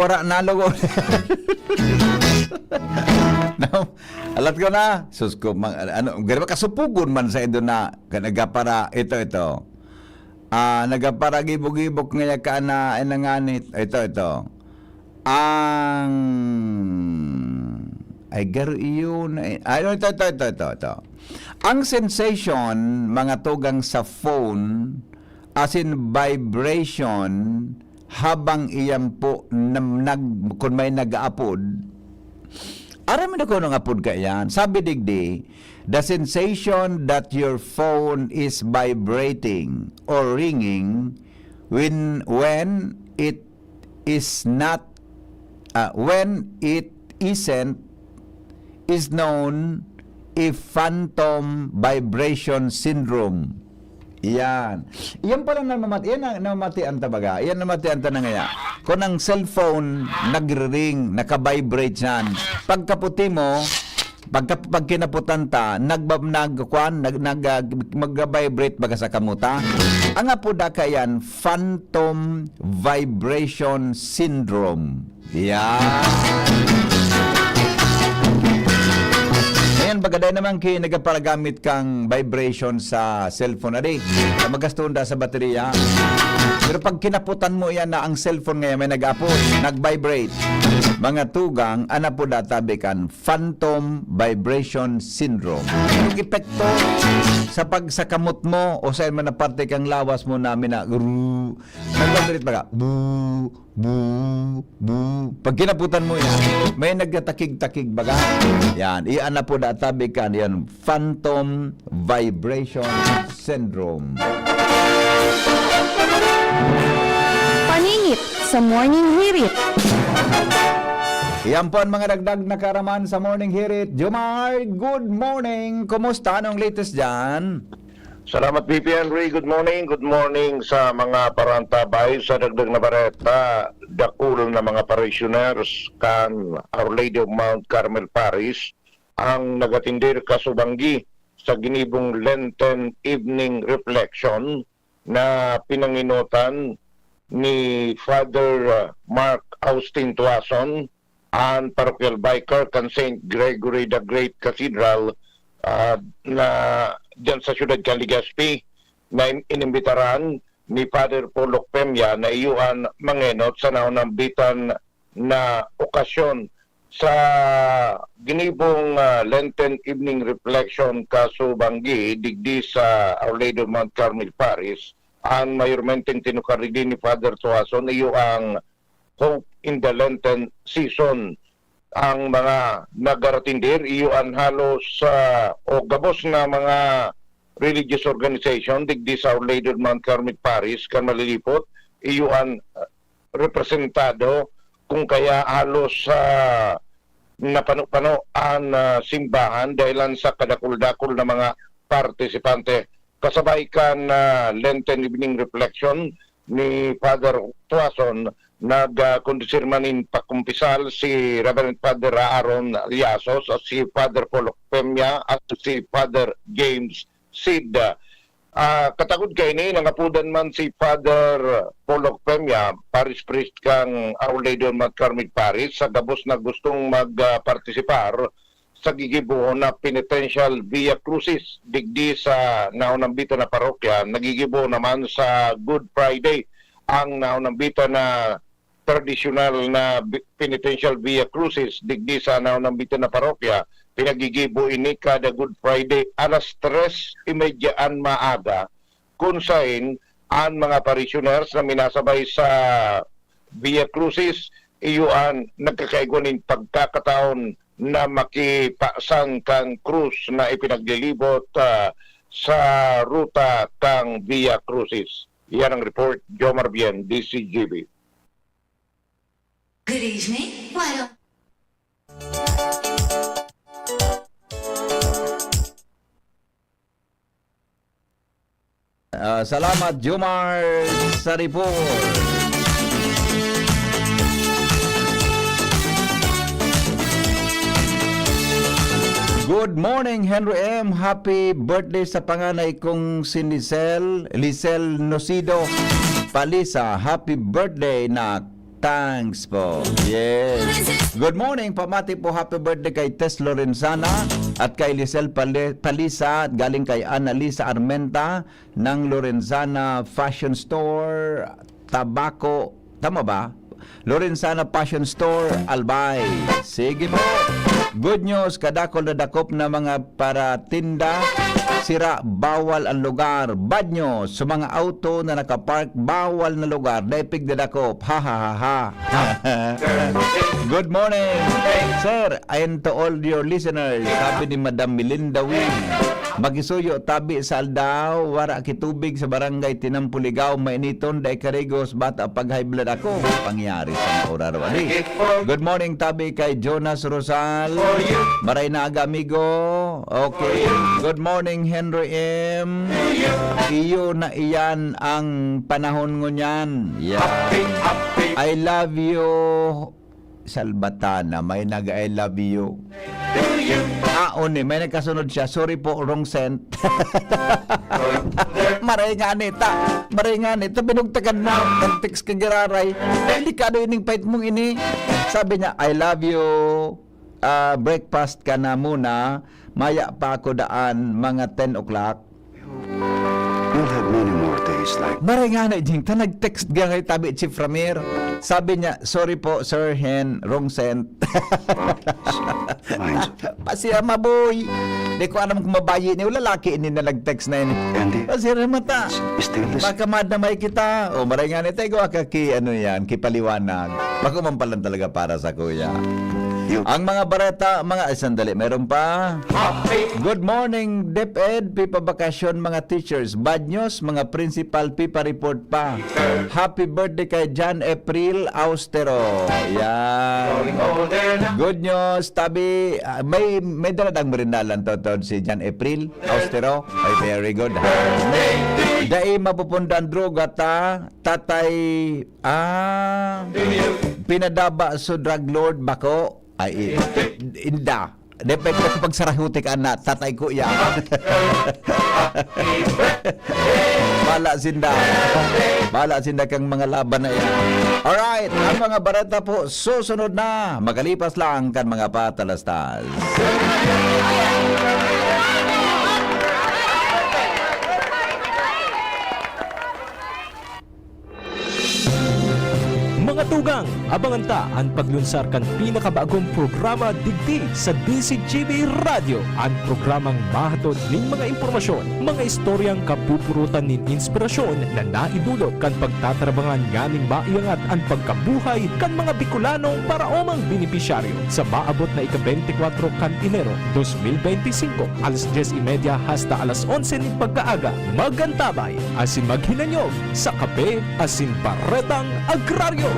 Para nalugod. No? Alat ko na. Sus ko, mang-, ano, gari ba kasupugon man sa indo na, ka-, nagapara, ito, ito. Ah, nagapara gibog-gibog ngaya ka na, ay, nanganit. Ito, ito. Ang, ay, garo iyon, ay, ay, ito, ito, ito, ito, ito. Ang sensation, mga tugang sa phone, as in vibration, habang iyan po nam-, nag-, kun may nag-aapod, aram mo na kung anong apod kaiyan? Sabi digdi, "The sensation that your phone is vibrating or ringing when, when it is not, ah, when it isn't, is known a phantom vibration syndrome." Iyan. Iyan pala namamati-, iyan na namamatian ta baga. Iyan namatian ta na ngaya. Kung ang cellphone nagre-ring, naka-vibrate siyan. Pagkaputi mo, pagka-, pag kinaputan ta, nagba-, nag-, kwan, nag-, nag-, ah, mag-vibrate baga sa kamuta. Ang apo da kaiyan, phantom vibration syndrome. Yan. Ngayon, bagaday naman ki nagaparagamit kang vibration sa cellphone, adi. Magasto da sa baterya. Pero pag kinaputan mo yan na ang cellphone ngayon may nag-apod, nag-vibrate. Mga tugang, ana po databi kan phantom vibration syndrome. Yung epekto sa pagsakamot mo o sa man na parte kang lawas mo na mina-, nagbabarit baga, bu, bu, bu. Pag kinaputan mo yan, may nagtatakig-takig baga. Yan, iyan na po databi kan yan, phantom vibration syndrome. Paningit sa Morning Hirit. Yan po ang mga dagdag na kaaraman sa Morning Hirit. Jomar, good morning. Kumusta? Anong latest dyan? Salamat, B P Henry. Good morning. Good morning sa mga parantabay. Sa dagdag na bareta, dakul na mga parishioners kan Our Lady of Mount Carmel Parish ang nagatindir kasubanggi sa ginibong Lenten Evening Reflection na pinanginotan ni Father, uh, Mark Austin Tuason, an parochial vicar kan Saint Gregory the Great Cathedral, ah, na diyan sa siyudad kan Legazpi, na in-, inimbitaran ni Father Paul Ocpemia na iyo an mangenot sa naunambitan na okasyon sa ginibong, ah, Lenten Evening Reflection kasubanggi digdi sa Our Lady of Mount Carmel Parish. An mayormenteng tinukar digdi ni Father Toason iyo ang Hope in the Lenten Season. Ang mga nagaratindir, iyo an halos, ah, o gabos na mga religious organization digdi sa Our Lady of Mount Carmel Parish kan Malilipot, iyo an, ah, representado, kung kaya halos, ah, napano-pano an, ah, simbahan dahilan sa kadakul-dakul na mga partisipante. Kasabay kan, ah, Lenten Evening Reflection ni Father Tuason, nagkondisir man nin pakumpisal si Reverend Father Aaron Liasos at si Father Paul Ocpemia at si Father James Sid. Ah, katagod kaini, nangapodan man si Father Paul Ocpemia, Parish Priest kan Our Lady of Mount Carmel Parish, sa gabos na gustong mag, ah, partisipar sa gigibo na penitential Via Crucis digdi sa naunambitan na parokya. Nagigibo naman sa Good Friday ang naunambitan na tradisyonal na bi-, penitential Via Crucis digdi sa naunambitan na parokya. Pinagigibo ini kada Good Friday alas tres y media an maaga, kun sain an mga parishioners na minasabay sa Via Crucis, iyo an nagkakaigwa nin pagkakataon na makipasan kan krus na ipinaglilibot, ah, sa ruta kan Via Crucis. Yan ang report, Jomar Bien, D C G B. Good evening. Why don't Ah, salamat, Jomar, sa report. Good morning, Henry M. Happy birthday sa panganay kong si Lisel, Lisel Nocido Palisa. Happy birthday, nak. Thanks po. Yes. Good morning, pamati po, happy birthday kay Tess Lorenzana at kay Lisel Pali-, Palisa, at galing kay Annalisa Armenta ng Lorenzana Fashion Store, Tabaco. Tama ba? Lorenzana Fashion Store, Albay. Sige po. Good news, kadakol na dakop na mga paratinda, sira, bawal ang lugar. Bad news, sa mga auto na nakapark, bawal na lugar, daig pigdadakop. Ha, ha, ha, ha. Good morning, sir, and to all your listeners. Sabi ni Madam Melinda Wee, "Makisuyo tabi sa aldaw, wara ki tubig sa barangay Tinampuligaw, mainiton, dai karigos, bata pag high blood ako." Pangyari sa mga oraro, adi. Good morning, tabi kay Jonas Rosal. Maray na aga, amigo. Okay. Good morning, Henry M. Iyo na iyan ang panahon ngunyan. Yeah. I love you, Salbatana. May nag-I love you. Ah, oni, may nagkasunod siya. "Sorry po, wrong sent." Maray nga ni ta. Maray nga ni ta. Binugtakan mo. Nag-text ka giraray. Delikado ining pait mong ini. Sabi niya, "I love you. Ah, breakfast ka na muna. Maya pa ako daan, mga ten o'clock." You'll have many more days like Maray nga na, Jing. Ta nag-text nga kay tabi, Chief Ramir. Sabi niya, "Sorry po, Sir Hen, wrong sent." Mines. Pasirma, boy. Di ko alam kung babayi ni o lalaki ini na nag-text na ini. Andy? Pasirma ta. Stainless. Baka madamay kita. O, maray nga ni, tayo ka ki, ano yan, kipaliwanag. Bako man palan talaga para sa kuya. Ang mga bareta, mga, ay, sandali, meron pa. Good morning, DepEd, pipa bakasyon, mga teachers. Bad news, mga principal, pipa report pa. Happy birthday kay John April Austero. Yan. Good news, tabi, ah, may, may daladang merindalan to, to, si John April Austero. Ay, very good, ha? Dai mapupundan droga ta, tatay, ah, pinadaba so drug lord bako. Ay, i-, inda. Depende sa pagsarahutik, ana, tatay ko iya. Bala sinda. Bala sinda kang mga laban na yan. Alright, ang mga bareta po, susunod na. Magalipas lang kan mga patalastas. Mga tugang, abangan ta an paglunsar kan pinakabagong programa digdi sa D C G B Radyo, an programang mahatod nin mga impormasyon, mga istoryang kapupurutan nin inspirasyon na naidulot kan pagtatrabangan nganing maiangat an pagkabuhay kan mga Bicolanong paraomang benepisyaryo. Sa maabot na ika-beintikwatro kan Enero, dos mil beintisinko, alas dyes y media hasta alas onse nin pagkaaga, magantabay asin maghinanyog sa Kape asin Baretang Agraryo.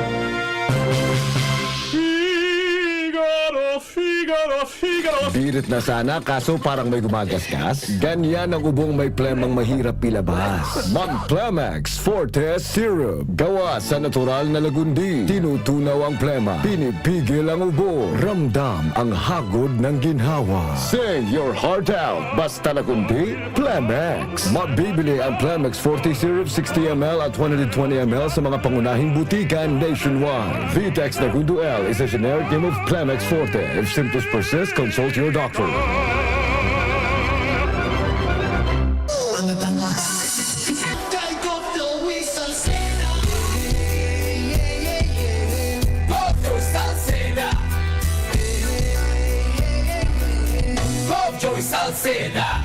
Figaro, Figaro, Figaro. Birit na sana, kaso parang may gumagasgas. Ganyan ang ubong may plemang mahirap ilabas. Mag Plemex Forte Syrup. Gawa sa natural na lagundi. Tinutunaw ang plema. Pinipigil ang ubo. Ramdam ang hagod ng ginhawa. Sing your heart out. Basta lagundi, Plemex. Mabibili ang Plemex Forte Syrup sixty M L at one hundred twenty M L sa mga pangunahing butika nationwide. Vitex Nagundo L is a generic name of Plemex Forte. If symptoms persist, consult your doctor. Salceda.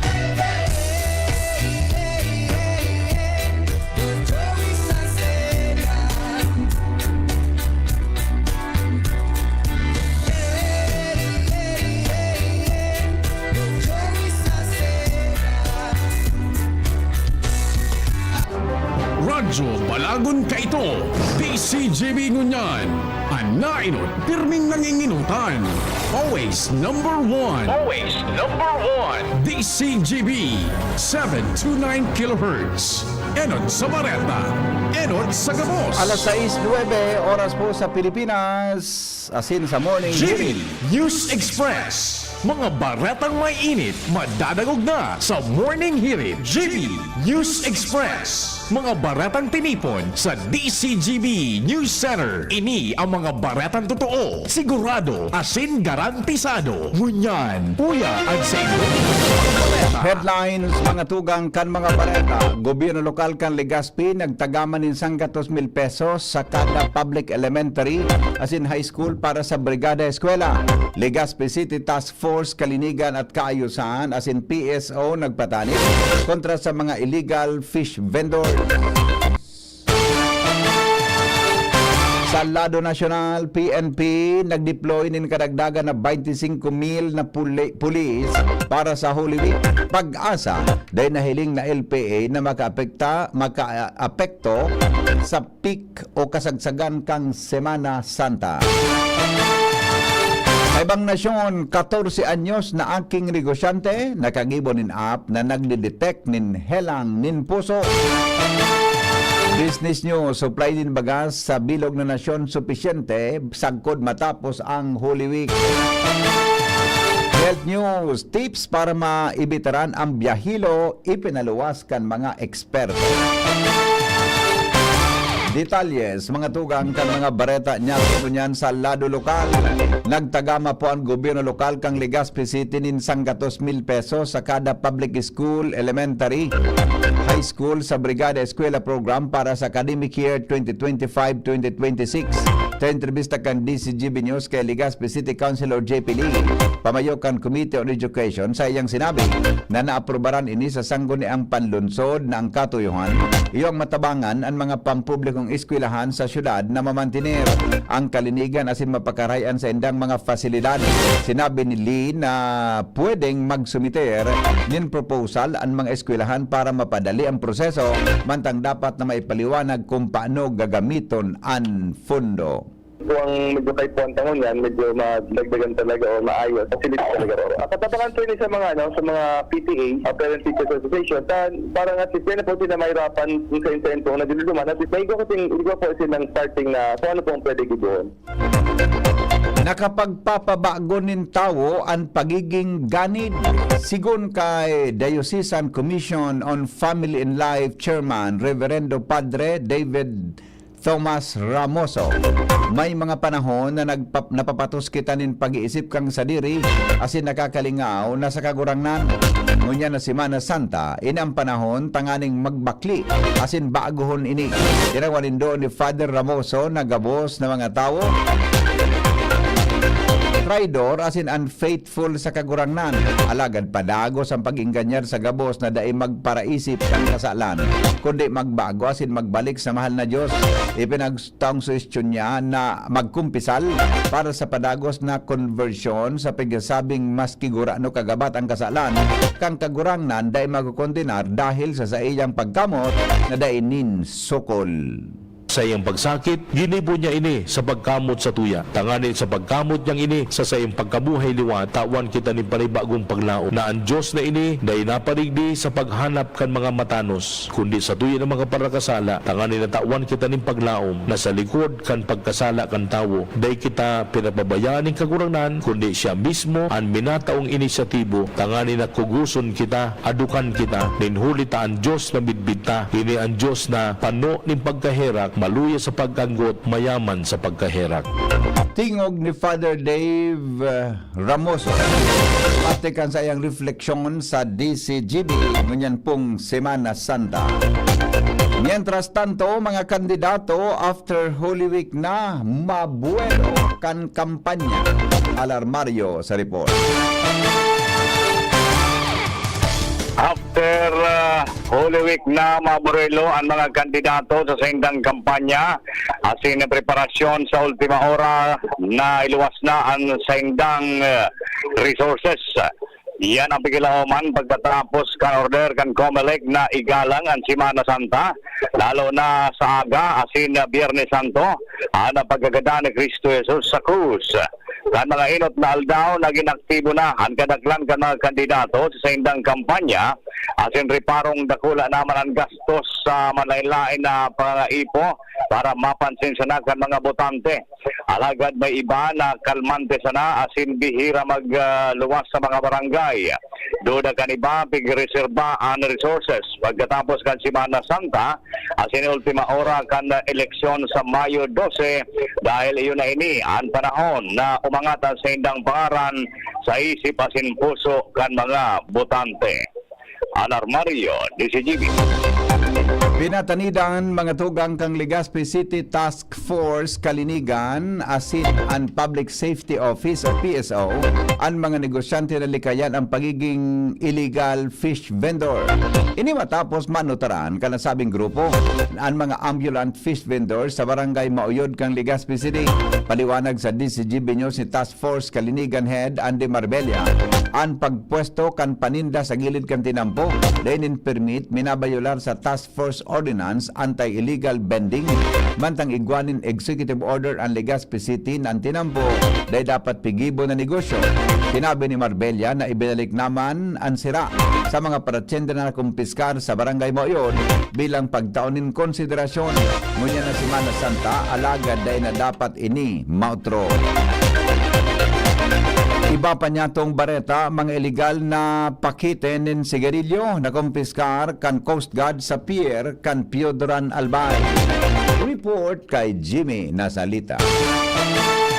Radyo Balagon kaito, D C G B ngunyan. An nainot, pirming nanginginutan. Always number one. Always number one. D C G B, seven two nine kilohertz. Enot sa Bareta, Enot sa gabos. Alas sais nuebe, oras po sa Pilipinas, asin sa Morning G B Hirit. News Express. Mga baretang may init, madadangog na sa Morning Hirit. G B News Express. Mga baretang tinipon sa D C G B News Center. Ini ang mga baretang totoo, sigurado, asin garantisado. Ngunyan, uya an sa inyong mga bareta. Headlines, mga tugang kan mga bareta. Gobyerno lokal kan Legazpi nagtagaman nin sanggatos mil pesos sa kada public elementary asin high school para sa Brigada Eskwela. Legazpi City Task Force Kalinigan at Kaayusan asin P S O nagpatanib kontra sa mga illegal fish vendors. Sa lado nasyonal, P N P nagdeploy nin kadagdagan na twenty-five mil na puli-, pulis para sa Holy Week. PAGASA, dai nahiling na L P A na makaapekta-, makaapekto sa peak o kasagsagan kan Semana Santa. Sa ibang nasyon, katorse anyos na aking negosyante, nakagibo nin app na nagde-detect nin helang nin puso. Business News, supply nin bagas sa bilog na nasyon supisyente sagkod matapos ang Holy Week. Health News, tips para maibitaran ang biyahilo, ipinaluwas kan mga eksperto. Detalye sa mga tugang kan mga bareta niya ngunyan sa lado lokal. Nagtagama po ang gobyerno lokal kan Legazpi City nin sanggatos mil pesos sa kada public school, elementary, high school sa Brigada Eskwela Program para sa academic year twenty twenty-five twenty twenty-six. Sa entrebista kan D C G B News kay Legazpi City Councilor J P Lee, pamayo kan Committee on Education, sa iyang sinabi na naaprubaran ini sa sangguniang panlunsod na ang katuyohan, iyo ang matabangan an mga pampublikong eskwelahan sa syudad na mamantiner ang kalinigan asin mapakarayan sa indang mga fasilidad. Sinabi ni Lee na pwedeng magsumiter nin proposal an mga eskwelahan para mapadali ang proseso, mantang dapat na maipaliwanag kung paano gagamiton an pondo. Kung medyo kay puwan tangon yan, medyo madagdagan talaga o maayos, facility talaga, Roro. Ang katabangan po yun sa mga, ano, sa mga P T A, uh, Parent Teachers Association, sa, parang at least yan na po sila mahirapan kung sa intent kung nagduluduman. At least, may igo kasing, igo po silang parting na kung ano pong pwede gibohon. Nakapagpapabago nin tawo an pagiging ganid. Sigon kay Diocesan Commission on Family and Life Chairman Reverendo Padre David Thomas Ramoso, may mga panahon na nagpa-, napapatos kita nin pag-iisip kan sadiri asin nakakalingaw na sa Kagurangnan. Ngunyan na Semana Santa, ini ang panahon tanganing magbakli asin bagohon ini. Tinawan nindo ni Father Ramoso na gabos na mga tawo, traidor asin unfaithful sa Kagurangnan. Alagad padagos ang pag-engganyar sa gabos na dai magparaisip kan kasalan, kundi magbago asin magbalik sa mahal na Dios. Ipinag-, taong suhestyon niya na magkumpisal para sa padagos na konbersyon sa pagsasabing maski gurano kagabat ang kasalan kan Kagurangnan, dai makokondenar dahil sa saiyang pagkamot na dai nin sukol. Saiyang pagsakit, ginibo niya ini sa pagkamot satuya. Tanganing sa pagkamot niyang ini sa saiyang pagkabuhay liwat, tawan kita nin panibagong paglaom na an Dios na ini dai napadigdi sa paghanap kan mga matanos, kundi satuya na mga parakasala, tanganing natawan kita nin paglaom na sa likod kan pagkasala kan tawo, dai kita pinapabayaan nin Kagurangnan, kundi siya mismo an minataong inisyatibo, tanganing na kugoson kita, adukan kita, nin huli ta an Dios na midbid ta, ini an Dios na pano nin pagkaherak, maluya sa pagkanggot, mayaman sa pagkaherak. Tingog ni Father Dave, uh, Ramoso. Parte kan saiyang refleksyon sa D C G B ngunyan pong Semana Santa. Mientras tanto, mga kandidato, after Holy Week na, mabuelo kan kampanya. Alarmario sa report. After, ah, Holy Week na, mabuelo an mga kandidato sa saindang kampanya. Asin preparasyon sa ultima ora na iluwas na an saindang, eh, resources. Iyan ang pikilaoman pagkatapos kan order kan Comelec na igalang an Semana Santa, lalo na sa aga asin Biyernes Santo, an pagkagadan ni Cristo Jesus sa krus. Kan mga enot na aldaw, nagin aktibo na an kadaklan kan mga kandidato sa saindang kampanya, asin reparong dakula na man an gastos sa malaen-laen na pangaipo para mapansin sana kan mga botante. Alagad may iba na kalmante sana asin bihira mag, ah, luwas sa mga barangay. Duda kan iba, pigreserba an resources pagkatapos kan Semana Santa asin ultima ora kan eleksyon sa Mayo dose, dahil iyo na ini an panahon na umangat an saindang pangaran sa isip asin puso kan mga botante. Alar Mario, D C G B. Pinatanidan mga tugang kan Legazpi City Task Force Kalinigan asin an Public Safety Office o P S O an mga negosyante na likayan ang pagiging illegal fish vendor. Ini matapos manutaran kan nasabing grupo an mga ambulant fish vendor sa Barangay Mauyod kan Legazpi City. Paliwanag sa D C G B News ni Task Force Kalinigan Head Andy Marbella, an pagpwesto kan paninda sa gilid kan tinampo, dai nin permit, minabayolar sa Task Force Ordinance Anti-Illegal Vending. Mantang igwa nin executive order an Legazpi City na an tinampo dai dapat pigibo na negosyo. Sinabi ni Marbella na ibinalik naman an sira sa mga paratsenda na nakumpiskar sa Barangay Mauyod bilang pagtao nin konsiderasyon. Ngunyan na Semana Santa, alagad dai na dapat ini maotro. Iba pa niyatong bareta, mga iligal na pakete nin sigarilyo nakumpiskar kan Coast Guard sa pier kan Piodoran, Albay. Report kay Jimmy Nasalita.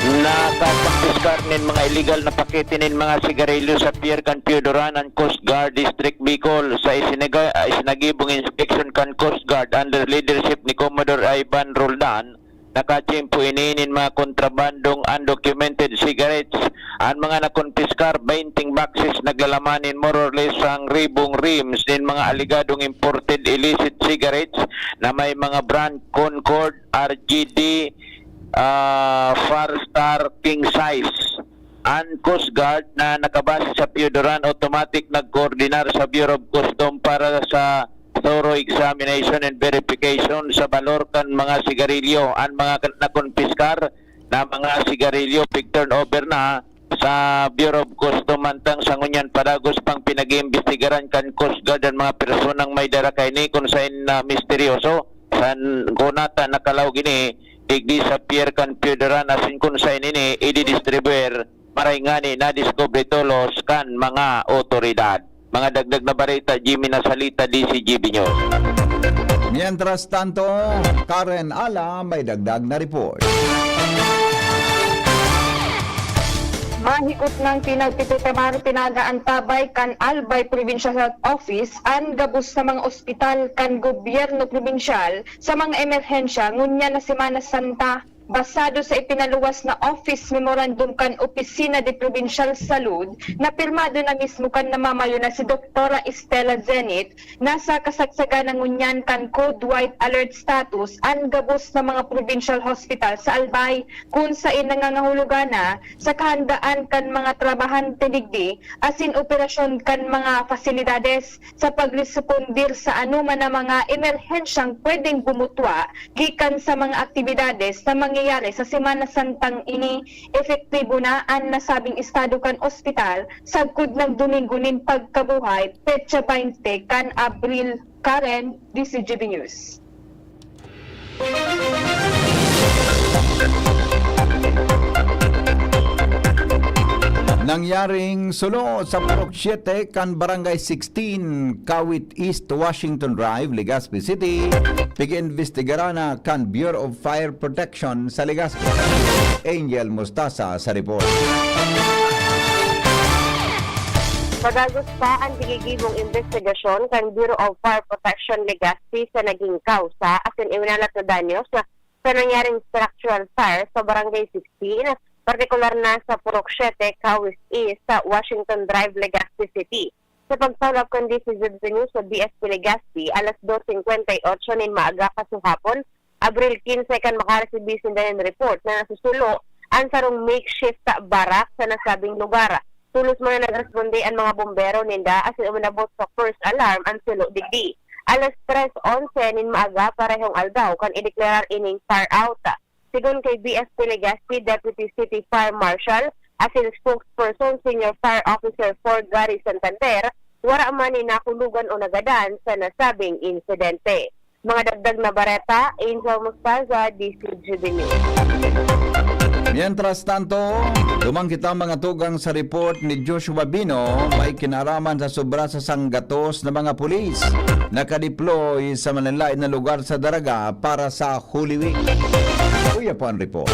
Nakakumpiskar nin mga iligal na pakete nin mga sigarilyo sa pier kan Piodoran an Coast Guard District Bicol sa isinaga-, isinagibong inspeksyon kan Coast Guard under leadership ni Commodore Ivan Roldan. Nakatiyempo ini nin mga kontrabandong undocumented cigarettes. An mga nakumpiskar, bainting boxes naglalaman nin more or less sangribong reams nin mga aligadong imported illicit cigarettes na may mga brand Concord, R G D, ah, Far Star, King Size. An Coast Guard na nakabase sa Piodoran automatic nagkoordinar sa Bureau of Custom para sa thorough examination and verification sa balor kan mga sigarilyo. An mga kan-, nakumpiskar na mga sigarilyo, pig-turnover na sa Bureau of Custom, mantang sa ngunyan pa dagos pang pinag-iimbestigaran kan Coast Guard an mga personang may dara kaini kun saen na misteryoso. San kunata nakalaog ini digdi sa pier kan Piodoran asin kun saen ini ididistribuer, maray ngani nadiskubre tolos kan mga otoridad. Mga dagdag na bareta, Jimmy Nasalita, D C G B News. Mientras tanto, Karen Ala may dagdag na report. Mahikot nang pinagpipirmar pinaga an tabay kan Albay Provincial Health Office an gabos na mga ospital kan gobyerno probinsyal sa mga emerhensya ngunyan na Semana Santa. Basado sa ipinaluwas na office memorandum kan Opisina de Provincial Salud na pirmado na mismo kan namamayo na si Doktora Stella Zenit, nasa kasagsagan na ngunyan kan Code White Alert status an gabos na mga provincial hospital sa Albay, kun saen nangangahulugan na sa kahandaan kan mga trabahante digdi asin operasyon kan mga fasilidades sa pagrespondir sa anoman na mga emerhensyang pwedeng bumutwa gikan sa mga aktibidades na mangyayari sa Semana Santang ini. Epektibo na an nasabing estado kan ospital sagkod nang Domingo nin pagkabuhay, petsa baynte kan Abril. Karen, D C G B News. Nangyaring sulo sa Purok Siete kan Barangay sixteen, Kawit East, Washington Drive, Legazpi City, pig-imbestigaran na kan Bureau of Fire Protection sa Legazpi. Angel Mostasa sa report. Padagos pa an ginigibong imbestigasyon kan Bureau of Fire Protection Legazpi sa naging kawsa asin iwinalat na danyos sa nangyaring structural fire sa Barangay sixteen, partikular na sa Purok Siete, Kawit East, sa Washington Drive, Legazpi City. Sa pagsaulap kan D C G B News sa B S P Legazpi, alas dos singkwenta y otso nin maaga kasuhapon, Abril kinse, kan makaresibi sinda nin report na nasusulo an sarong makeshift barracks sa nasabing lugar. Tolos man na nagresponde an mga bombero ninda asin uminabot sa first alarm an sulo digdi. Alas tres onse nin maaga, parehong aldaw, kan ideklarar ining fire out. Sigon kay B F P Legaspi, Deputy City Fire Marshal, asin spokesperson, Senior Fire Officer four Gary Santander, wara man nin nakulogan o nagadan sa nasabing insidente. Mga dagdag na bareta, Angel Mostaza, D C G B News. Mientras tanto, duman kita mga tugang sa report ni Joshua Bino, may kinaraman sa sobra sa sanggatos na mga pulis nakadeploy sa manlaen na lugar sa Daraga para sa Holy Week. Uya po ang report.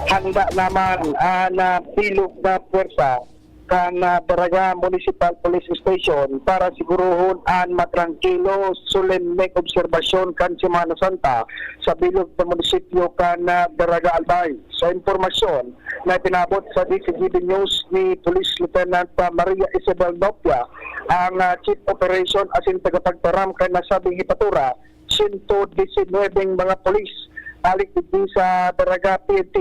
Handa naman ang, ah, bilog na pwersa kan, ah, Daraga Municipal Police Station para sigurohon an matrangkilo, solemneng obserbasyon kan Semana Santa sa bilog na munisipyo kan, ah, Daraga Albay. Sa impormasyon na ipinabot sa D C G B News ni Police Lieutenant, ah, Maria Isabel Nopia, ang, ah, Chief Operation asin tagapagtaram kan nasabing hepatura, sento disinwebeng mga pulis hali digdi sa Daraga P N P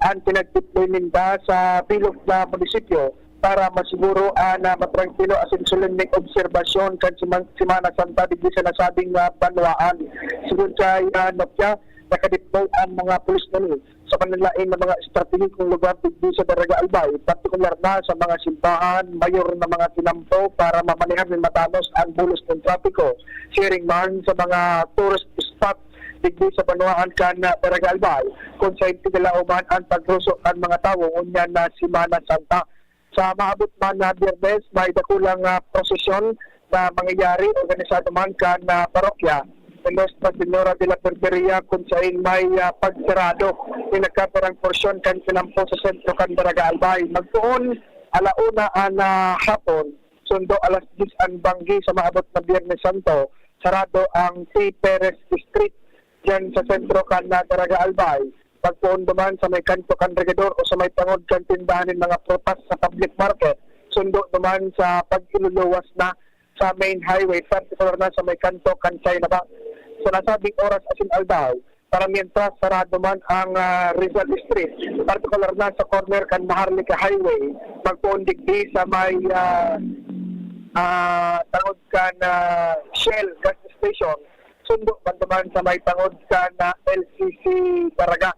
an pinagtiploy ninda sa bilog na munisipyo para masiguro an, ah, matrangkilo asin solemneng obserbasyon kan Siman-, Semana Santa digdi sa nasabing, ah, banwaan. Sigon kay, ah, Nopia, nakadeploy an mga pulis ngani sa manlaen na mga estratehikong lugar digdi sa Daraga Albay, partikular na sa mga simbahan, mayor na mga tinampo para mamanehan nin matanos an bulos nin trapiko. Siring man sa mga tourist spot digdi sa banwaan kan Daraga Albay, kun saen pigalaoman an pagruso kan mga tawo ngunyan na Semana Santa. Sa maabot man na Biyernes, may dakulang, ah, prosesyon na mangyayari, organisado man kan, ah, parokya ni Nuestra Señora de la Perperia, kun saen may, ah, pagsarado ni nagkapirang porsyon kan tinampo sa sentro kan Daraga Albay. Magpoon, ala una an, ah, hapon, sundo alas diyes an banggi. Sa maabot na Biyernes Santo, sarado ang T. Perez Street diyan sa sentro kan, ah, Daraga Albay. Pagpoon duman sa may kanto kan Regidor o sa may tangod kan tindahan nin mga prutas sa public market, sundo duman sa pag-iluluwas na sa main highway, partikular na sa may kanto kan China Bank. Sa nasabing oras asin aldaw, para mientras sarado man ang, ah, Rizal Street, partikular na sa corner kan Maharlika Highway, pagpoon digdi sa may, ah, ah, tangod kan, ah, Shell gas station, sundo man duman sa may tangod kan, ah, L C C Daraga.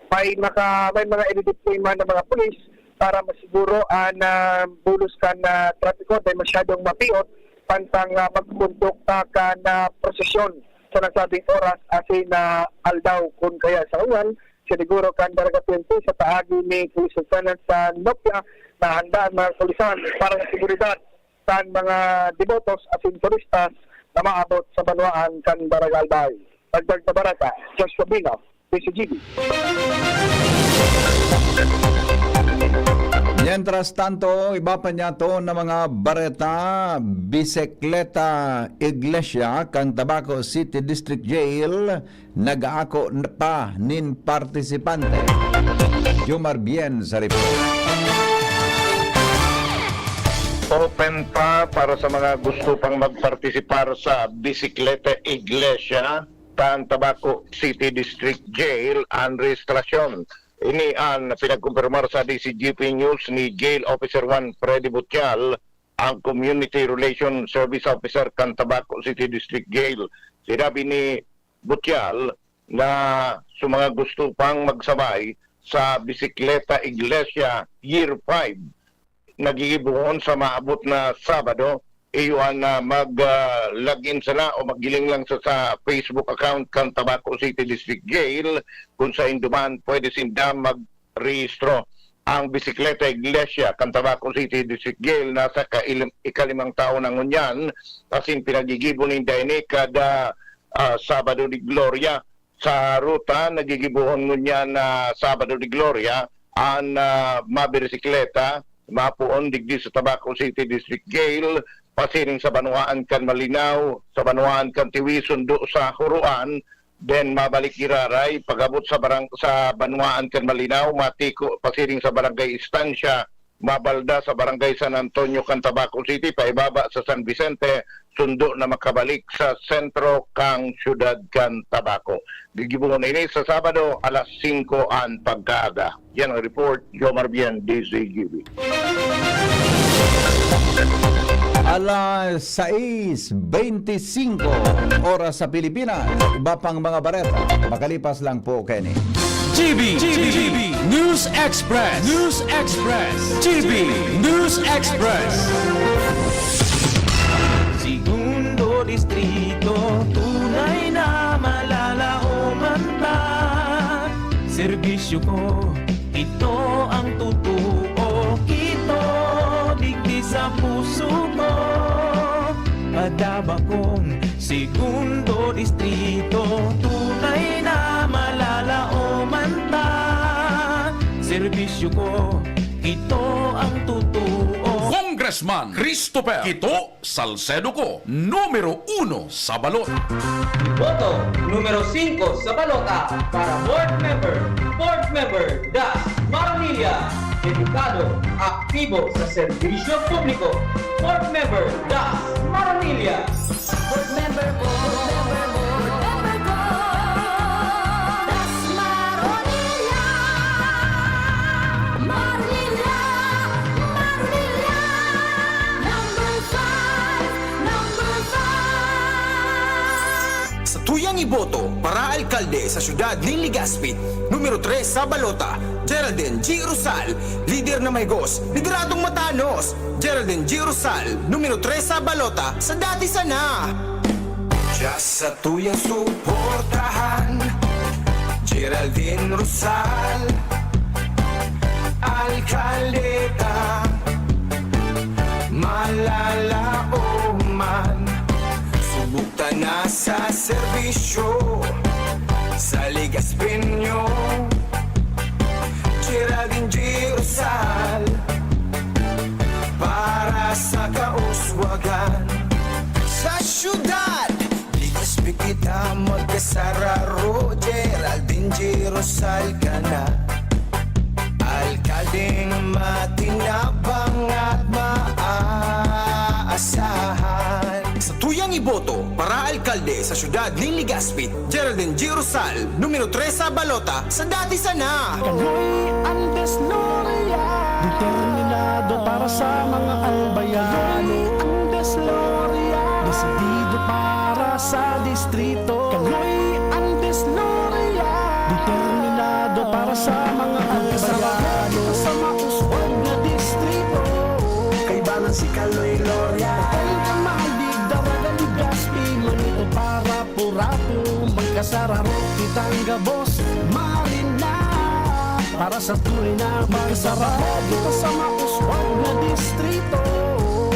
May maka-, may mga i-deploy man na mga pulis para masiguro an, ah, bulos kan, ah, trapiko dai masyadong mapiot, pantang, ah, magkondukta kan, ah, prosesyon sa nasabing oras asin, ah, aldaw. Kun kaya sa uwan, siniguro kan Daraga P N P sa paagi ni Police Lieutenant sa Nopia na handa an mga kapulisan para sa seguridad kan mga debotos asin turistas na maabot sa banwaan kan Daraga Albay. Dagdag na bareta, Joshua Bino, D C G B. Mientras tanto, iba pa niyato na mga bareta, bisikleta, iglesia kan Tabaco City District Jail, nag-aako na pa nin partisipante. Jomar Bien sa report. Open pa para sa mga gusto pang magpartisipar sa Bisikleta Iglesia kan Tabaco City District Jail an rehistrasyon. Ini an pinagkumpirmar sa D C G P News ni Jail Officer one Freddy Butial, ang Community Relation Service Officer kan Tabaco City District Jail. Sinabi ni Butial na sa mga gusto pang magsabay sa Bisikleta Iglesia Year five, nagigibohon sa maabot na Sabado, iyo an, ah, mag, ah, log in sana o maghiling lang sa, sa Facebook account kan Tabaco City District Jail, kun saen duman pwede sinda magrehistro. Ang Bisikleta Iglesia kan Tabaco City District Jail nasa kailim-, ikalimang taon na ngunyan, asin pinagigibo ninda ini kada, ah, Sabado de Gloria. Sa ruta, nagigibohon ngunyan na Sabado de Gloria an, ah, mabirisikleta, mapoon digdi sa Tabaco City District Jail, pasiring sa banwaan kan Malinao, sa banwaan kan Tiwi, sundo sa Huroan, then mabalik giraray, pag-abot sa barang-, sa banwaan kan Malinao, matiko pasiring sa Barangay Estancia, mabalda sa Barangay San Antonio kan Tabaco City, paibaba sa San Vicente, sundo na makabalik sa sentro kan siyudad kan Tabaco. Gigibohon ini sa Sabado, alas singko an pagkaaga. Yan ang report, Jomar Bien, D Z G B. Alas sais beintisinko, oras sa Pilipinas. Iba pang mga bareta, makalipas lang po, Kenny. G B, G B, News Express, News Express, G B, News Express. Segundo Distrito, tunay na malalaoman ta. Serbisyo ko, ito ang totoo. Kito, digdi sa puso ko. Padaba kong Segundo Distrito, tunay na malalaoman ta. Serbisyo ko, ito ang totoo. Congressman Christopher Kito Salcedo ko, numero uno sa balota. Boto numero singko sa balota para Board Member, Board Member Das Maronilla, dedikado, aktibo sa serbisyo publiko. Board Member Das Maronilla. Board member ko, board member ko, Das Maronilla. Maronilla, Maronilla. Number five, number five. Sa tuyang iboto para alkalde sa siyudad nin Legazpi, numero tres sa balota, Geraldine G. Rosal, lider na mahigos, lideradong matanos. Geraldine G. Rosal, numero tres sa balota, sa dati sana. Diya sa tuyang suportahan, Geraldine Rosal, alkaldeta, malalaoman. Subok ta na sa serbisyo sa Legazpeño. Geraldine G. Rosal, para sa kauswagan. Sa syudad, Legazpi kita magkasararo. Geraldine G. Rosal ka na, alkaldeng matinabang at maaasahan. Sa tuyang iboto para alkalde sa syudad nin Legazpi, Geraldine G. Rosal, numero tres sa balota, sa dati sana. Kaloy Andes Loria, determinado para sa mga albayano. Kaloy Andes Loria, desidido para sa distrito. Kaloy Andes Loria, determinado para sa mga albayano. Sa mauswag na distrito, kaibanan si Kaloy Loria. Kaloy ka mahaldig, Daraga, Legazpi, Manito, para Purato, magkasararo kitang gabos, Marina. Para sa tunay na pagsararo kita sa mauswag na distrito.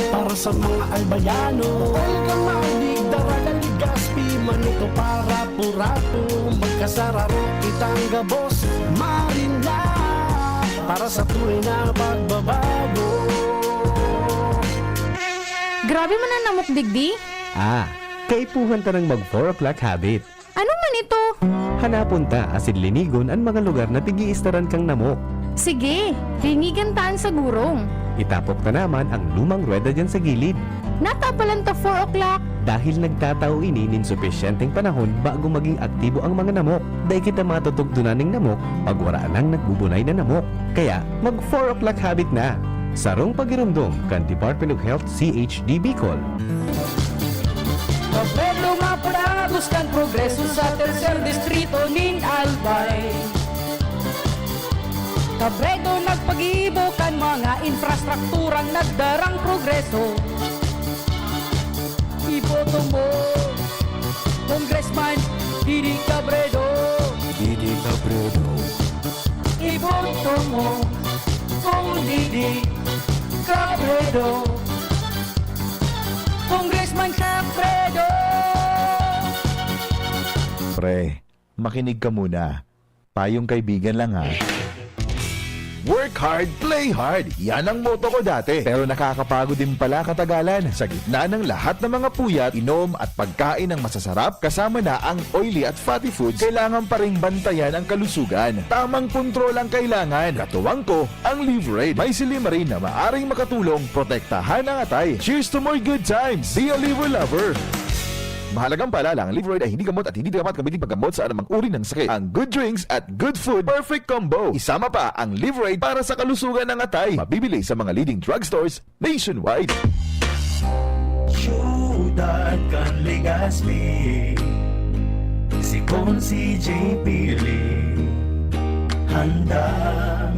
Para sa mga albayano, Olga, Malig, Daraga, Legazpi, Manito, para Purato, magkasararo kitang gabos, Marina. Para sa tunay na pagbabago. Grabe man an namok digdi. Ah, kaipuhan ta nang mag four o'clock habit. Ano man ito? Hanapon ta asin linigon an mga lugar na pig-iistaran kang namok. Sige, linigan ta an sa gurong. Itapok ta naman ang lumang ruweda diyan sa gilid. Natapalan ta four o'clock. Dahil nagtatao ini nin supisyenteng panahon bago maging aktibo ang mga namok. Dai kita matutugtunan nin namok pag wara nang nagbubunay na namok. Kaya, mag four o'clock habit na. Sarong pagiromdom kan Department of Health, C H D Bicol. Pabedro, mapadagus kan progreso sa tercer distrito nin Albay. Cabredo nagpagibo kan mga infrastrukturang nagdarang progreso. Iboto mo, Congressman Didi Cabredo. Didi Cabredo. Iboto mo, Cong Didi Cabredo. Congressman Cabredo. Pre, makinig ka muna. Payong kaibigan lang, ha. Work hard, play hard. Yan ang motto ko dati. Pero nakakapagod din pala katagalan. Sa gitna ng lahat ng mga puyat, inom at pagkain ng masasarap, kasama na ang oily at fatty foods, kailangan pa ring bantayan ang kalusugan. Tamang kontrol ang kailangan. Katuwang ko, ang Livraid. May silymarin na maaring makatulong protektahan ang atay. Cheers to more good times! Be a Liver Lover! Mahalagang paalala, ang Livraid ay hindi gamot at hindi dapat gamitin paggamot sa anumang uri ng sakit. Ang good drinks at good food, perfect combo. Isama pa ang Livraid para sa kalusugan ng atay. Mabibili sa mga leading drugstores nationwide. Dad kan Legazpi, si Consi J P Lee, handang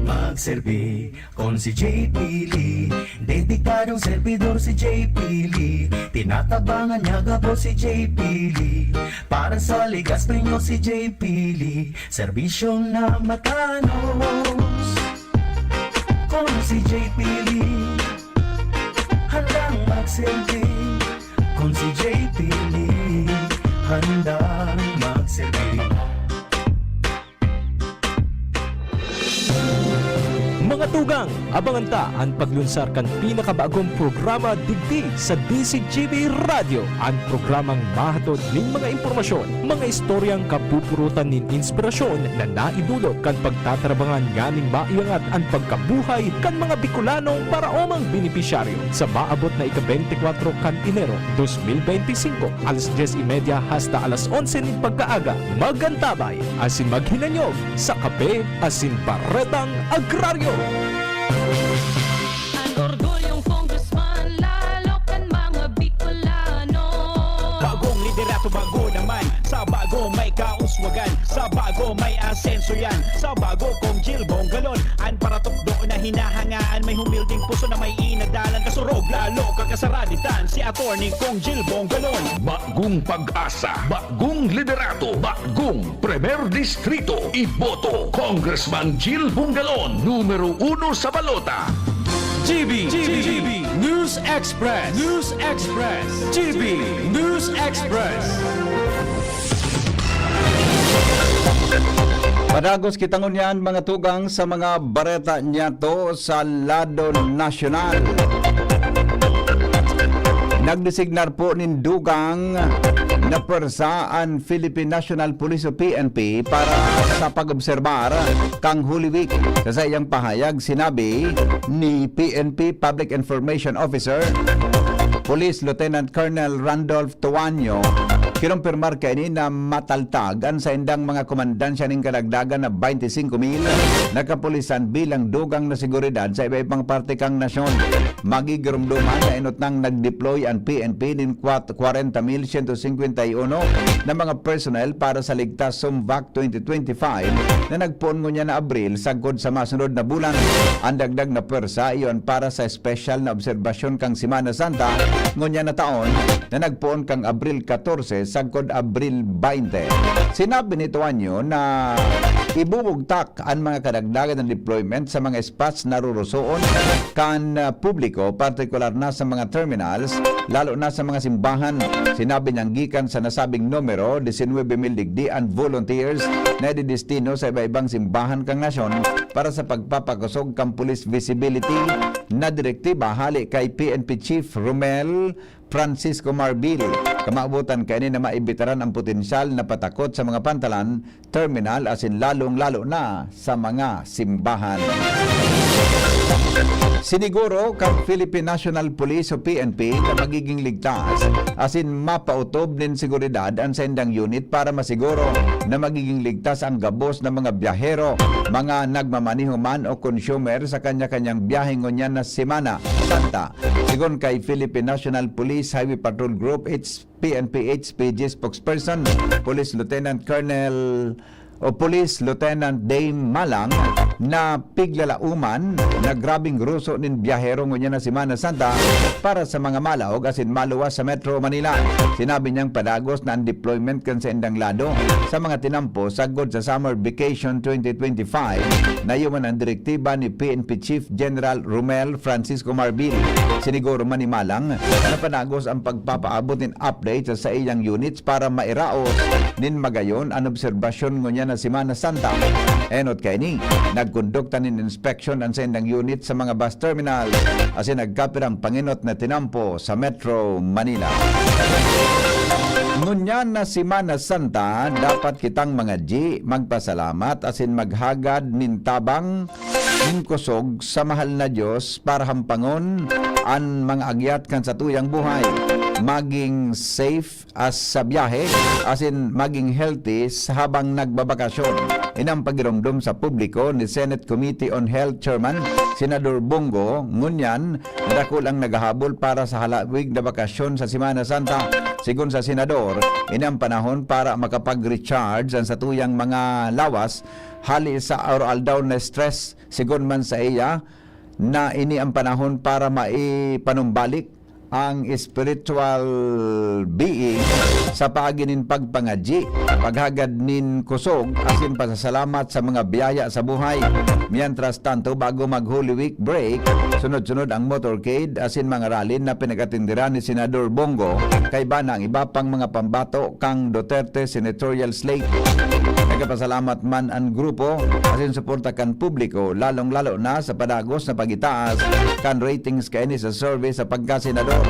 magserbi. Consi J P Lee, dedikadong servidor si J P Lee. Tinatabangan niya gabos si J P Lee. Para sa Legazpi nyo si J P Lee, serbisyo na matanos. Consi J P Lee, handang magserbi. Consi J P Lee, handang magserbi. Mga tugang, abangan ta an paglunsar kan pinakabagong programa digdi sa D Z G B Radyo, an programang mahatod nin mga impormasyon, mga istoryang kapupurutan nin inspirasyon na naidulot kan pagtatarabangan nganing maiangat an pagkabuhay kan mga Bicolanong paraomang benepisyaryo. Sa maabot na ika-bente kwatro kan Enero dos mil bente y singko, alas dyes y media hasta alas onse nin pagkaaga, mag-antabay asin maghinanyog sa Kape asin Baretang Agraryo. An orgulyong congressman, lalo kan mga Bicolano. Bagong liderato, bago naman. Sa bago may kauswagan, sa bago may asenso yan. Sa bago, Cong Jil Bongalon, an paratukdo na hinahangaan. May humilding puso na may inadalan. Kasurog, lalo kakasaraditan, si Attorney Cong Jil Bongalon. Bagong pag-asa, bagong liderato, bagong Primer Distrito. Iboto, Congressman Jil Bongalon, numero uno sa balota. G B, G B, News Express, News Express, G B News Express. Padagos kita ngunyan, mga tugang, sa mga bareta niyato sa lado nasyonal. Nagdesignar po nin dugang na pwersa an Philippine National Police o P N P para sa pag-obserbar kan Holy Week. Sa saiyang pahayag, sinabi ni P N P Public Information Officer, Police Lieutenant Colonel Randolph Tuanyo, kinumpirmar kaini na mataltag an saindang mga komandansya nin kadagdagan na baynte singko mil na kapulisan bilang dugang na seguridad sa iba-ibang parte kan nasyon. Magigiromdoman na enot nang nag-deploy an P N P nin kwat-, kwarenta mil siyento singkwenta y uno na mga personnel para sa Ligtas SOMVAC twenty twenty-five na nagpoon ngunyan na Abril sagkod sa masunod na bulan. An dagdag na pwersa iyo an para sa espesyal na obserbasyon kan Semana Santa ngunyan na taon na nagpoon kan Abril katorse sagkod Abril baynte. Sinabi ni Tuanyo na ibubugtak an mga kadagdagan na deployment sa mga spots na rorosoon kan, ah, publiko, partikular na sa mga terminals, lalo na sa mga simbahan. Sinabi niyang gikan sa nasabing numero, disinwebe mil digdi an volunteers na ididestino sa iba-ibang simbahan kan nasyon para sa pagpapakosog kan police visibility na direktiba hale kay P N P Chief Romel Francisco Marbil. Kamawotan kaini na maibitaran ang potensyal na patakot sa mga pantalan, terminal asin lalong-lalo na sa mga simbahan. Siniguro kan Philippine National Police o P N P na magiging ligtas asin mapautob nin seguridad an saindang unit para masiguro na magiging ligtas ang gabos na mga biyahero, mga nagmamaneho man o consumer sa kanya-kanyang biyahe ngunyan na Semana Santa. Sigon kay Philippine National Police Highway Patrol Group, H P N P H P G spokesperson, Police Lieutenant Colonel o Police Lieutenant Dame Malang, na piglalauman na grabeng ruso nin biyahero ngunyan na Semana Santa para sa mga malaog asin maluwas sa Metro Manila. Sinabi niyang padagos na ang deployment kan saindang lado sa mga tinampo sagkod sa summer vacation twenty twenty-five na iyo man ang direktiba ni P N P Chief General Romel Francisco Marbil. Siniguro man ni Malang na padagos ang pagpapaabot nin update sa saiyang units para mairaos nin magayon an obserbasyon ngunyan na Semana Santa. Enot kaini, nagkondukta nin inspeksyon an saindang unit sa mga bus terminal asin nagkapirang pangenot na tinampo sa Metro Manila. Ngunyan na Semana Santa, dapat kitang mga G magpasalamat asin maghagad nin tabang nin kosog sa mahal na Diyos para hampangon an mga agyat kan satuyang buhay, maging safe as sa biyahe, asin maging healthy sa habang nagbabakasyon. Inang pagiromdom sa publiko ni Senate Committee on Health Chairman Senador Bong Go, ngunyan, dakulang naghahabol para sa halawig na bakasyon sa Semana Santa. Sigon sa senador, ini ang panahon para makapag-recharge ang satuyang mga lawas hali sa araw-aldaw na stress. Sigon man sa iya, na ini ang panahon para maipanumbalik ang spiritual being sa paagi nin pagpangadyi, paghagad nin kusog, asin pasasalamat sa mga biyaya sa buhay. Mientras tanto, bago mag Holy Week break, sunod-sunod ang motorcade asin mga rally na pinag-atenderan ni Senador Bong Go, kaiba na ang iba pang mga pambato kan Duterte Senatorial Slate. Nagpasalamat man an grupo asin suporta kan publiko, lalong-lalo na sa padagos na pag-itaas kan ratings kaini sa survey sa pagkasenador.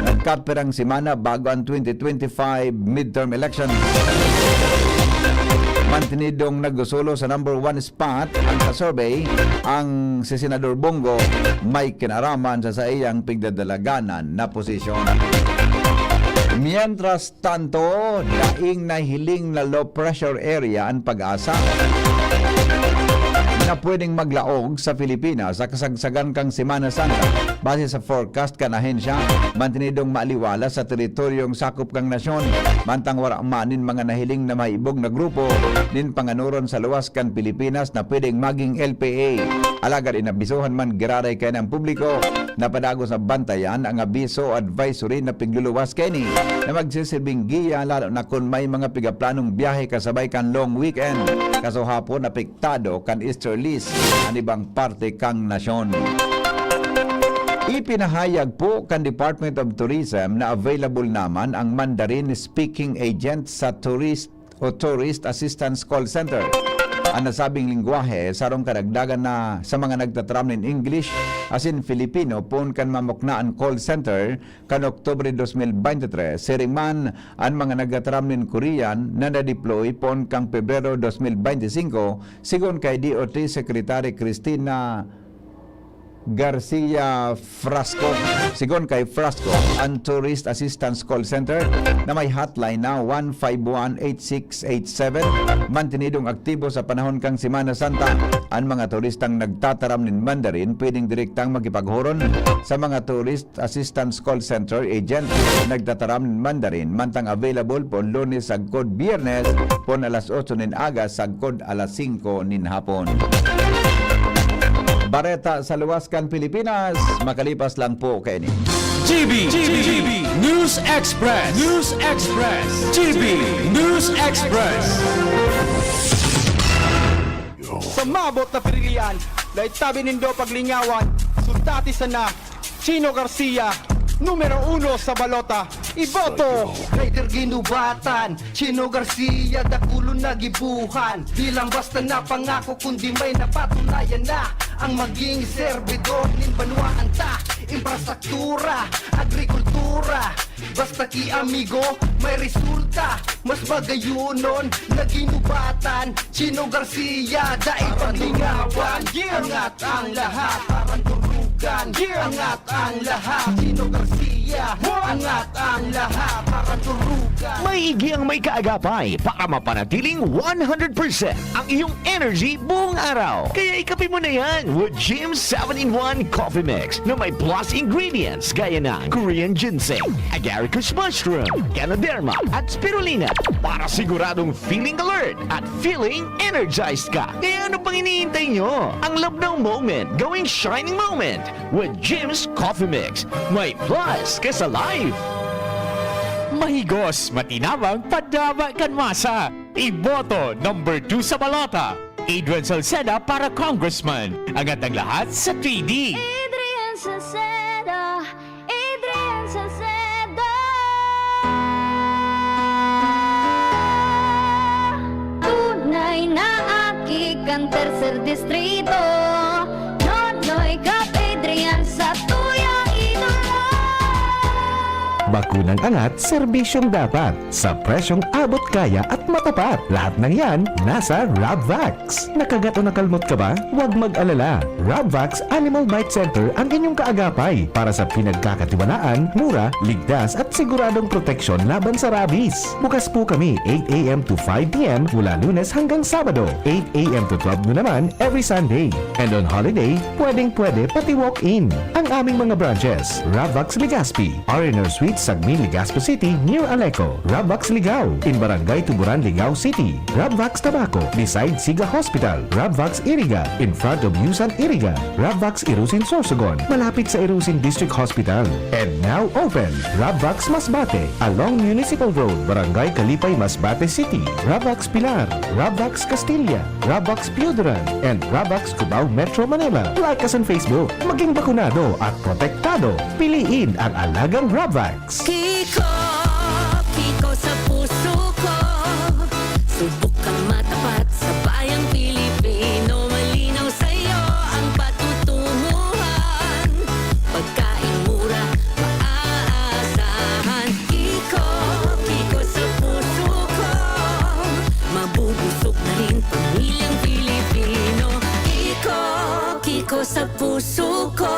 Nagkapirang semana bago ang twenty twenty-five midterm election. Mantinidong nagdusulo sa number one spot ang sa survey ang si Senador Bong Go may kinaraman sa saiyang pigdadalaganan na posisyon. Mientras tanto, daing nahiling na low pressure area an PAGASA na pwedeng maglaog sa Pilipinas sa kasagsagan kan Semana Santa. Base sa forecast kan ahensya, mantinidong maaliwala sa teritoryong sakop kan nasyon, mantang wara man nin mga nahiling na maibog na grupo nin panganoron sa luwas kan Pilipinas na pwedeng maging L P A. Alagad inabisohan man giraray kaini an publiko na padagos na bantayan ang abiso o advisory na pigluluwas kaini na magsisirbing giya, lalo na kun may mga pigaplanong biyahe kasabay kan long weekend. Kasuhapon, apektado kan easterlies an ibang parte kan nasyon. Ipinahayag po kan Department of Tourism na available naman ang Mandarin speaking agent sa tourist o Tourist Assistance Call Center. An nasabing lengwahe sarong kadagdagan na sa mga nagtataram nin English asin Filipino poon kan mamukna an call center kan Oktubre dos mil bente tres. Siring man, an mga nagtataram nin Korean na na-deploy poon kan Pebrero dos mil bente singko, sigon kay D O T Secretary Cristina Garcia Frasco. Sigon kay Frasco, an Tourist Assistance Call Center na may hotline na one five one eight six eight seven, mantinidong aktibo sa panahon kan Semana Santa. An mga turistang nagtataram nin Mandarin pwedeng direktang makipaghuron sa mga Tourist Assistance Call Center agent. Nagtataram nin Mandarin, mantang available poon Lunes sagkod Biyernes, poon alas otso nin aga sagkod alas singko nin hapon. Bareta sa luwas kan Pilipinas, makalipas lang po kaini. G B, G B, News Express, News Express, G B, News Express. Sa maabot na pirilian, dai tabi nindo paglingawan, sundati sana Chino Garcia, numero uno sa balota. Iboto! Rider ginubatan, Chino Garcia, dakulon na gibuhan. Di lang basta na pangako, kundi may napatunayan na. Ang maging serbidor nin banwaan ta, infrastruktura, agrikultura. Basta ki amigo, may resulta. Mas magayunon na ginubatan. Chino Garcia, dai paglingawan. Angat ang lahat, parang turugan. Angat ang lahat, Chino Garcia. Angat ang lahat, parang turugan. Maigi ang may kaagapay para mapanatiling one hundred percent ang iyong energy buong araw. Kaya ikape mo na yan with Jim seven-in-one Coffee Mix na may plus ingredients gaya ng Korean ginseng, agaricus mushroom, ganoderma, at spirulina para siguradong feeling alert at feeling energized ka. Kaya ano pang iniintay nyo? Ang labnaw moment gawing shining moment with Jim's Coffee Mix. May plus ka sa life! Mahigos, matinabang, padaba kan masa. Iboto number two sa balota, Adrian Salceda para congressman. Angat ang lahat sa three D. Adrian Salceda, Adrian Salceda. Tunay na aki kan Tercer Distrito. Nonoy Kap Adrian sa tuyang idolo. Bakunang angat, serbisyong dapat, sa presyong abot kaya at matapat. Lahat ng yan, nasa Rabvax. Nakagat o nakalmot ka ba? Huwag mag-alala. Rabvax Animal Bite Center ang inyong kaagapay para sa pinagkakatiwalaan, mura, ligtas at siguradong proteksyon laban sa rabies. Bukas po kami eight a m to five p m mula Lunes hanggang Sabado, eight a m to twelve noon naman every Sunday. And on holiday, pwedeng-pwede pati walk-in. Ang aming mga branches, Rabvax Legazpi, R and R Suite, Sagmin, Legazpi City, near Aleco. Rabvax Ligao, in Barangay Tuburan, Ligao City. Rabvax Tabaco, beside Siga Hospital. Rabvax Iriga, in front of Yusan Iriga. Rabvax Irusin Sorsogon, malapit sa Irusin District Hospital. And now open, Rabvax Masbate, along Municipal Road, Barangay Kalipay, Masbate City. Rabvax Pilar, Rabvax Castilla, Rabvax Pioduran, and Rabvax Cubao, Metro Manila. Like us on Facebook. Maging bakunado at protektado. Piliin ang alagang Rabvax. Kiko, Kiko sa puso ko. Subok kang matapat sa bayang Pilipino. Malinaw sa'yo ang patutunguhan. Pagkain mura, maaasahan. Kiko, Kiko sa puso ko. Mabubusog na rin pamilyang Pilipino. Kiko, Kiko sa puso ko.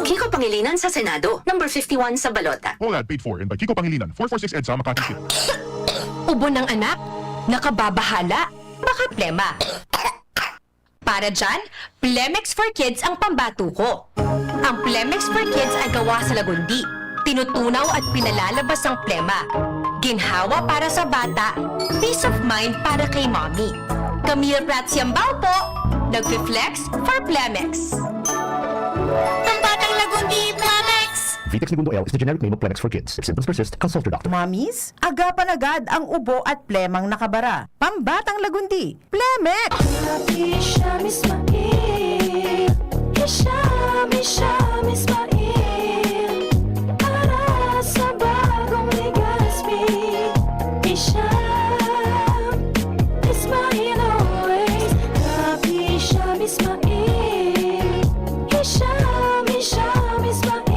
Kiko Pangilinan sa Senado, number fifty-one sa balota. Collab paid for and by Kiko Pangilinan, four four six EDSA Makati City. Ubo ng anak? Nakababahala? Baka plema. Para dyan, Plemex for Kids ang pambato ko. Ang Plemex for Kids ay gawa sa lagundi. Tinutunaw at pinalalabas ang plema. Ginhawa para sa bata, peace of mind para kay mommy. Camille Prats Yambao po, nagfi-flex for Plemex. Ang batang lagundi, Plemex! Vitex Negundo L is the generic name of Plemex for Kids. If symptoms persist, consult your doctor. Mommies, agapan agad ang ubo at plemang nakabara. Pambatang lagundi, Plemex! Para kay Hisham Ismail, Hisham, Hisham Ismail. Para sa bagong Legazpi, Hisham Ismail always. Para kay Hisham Ismail, Hisham, Hisham Ismail.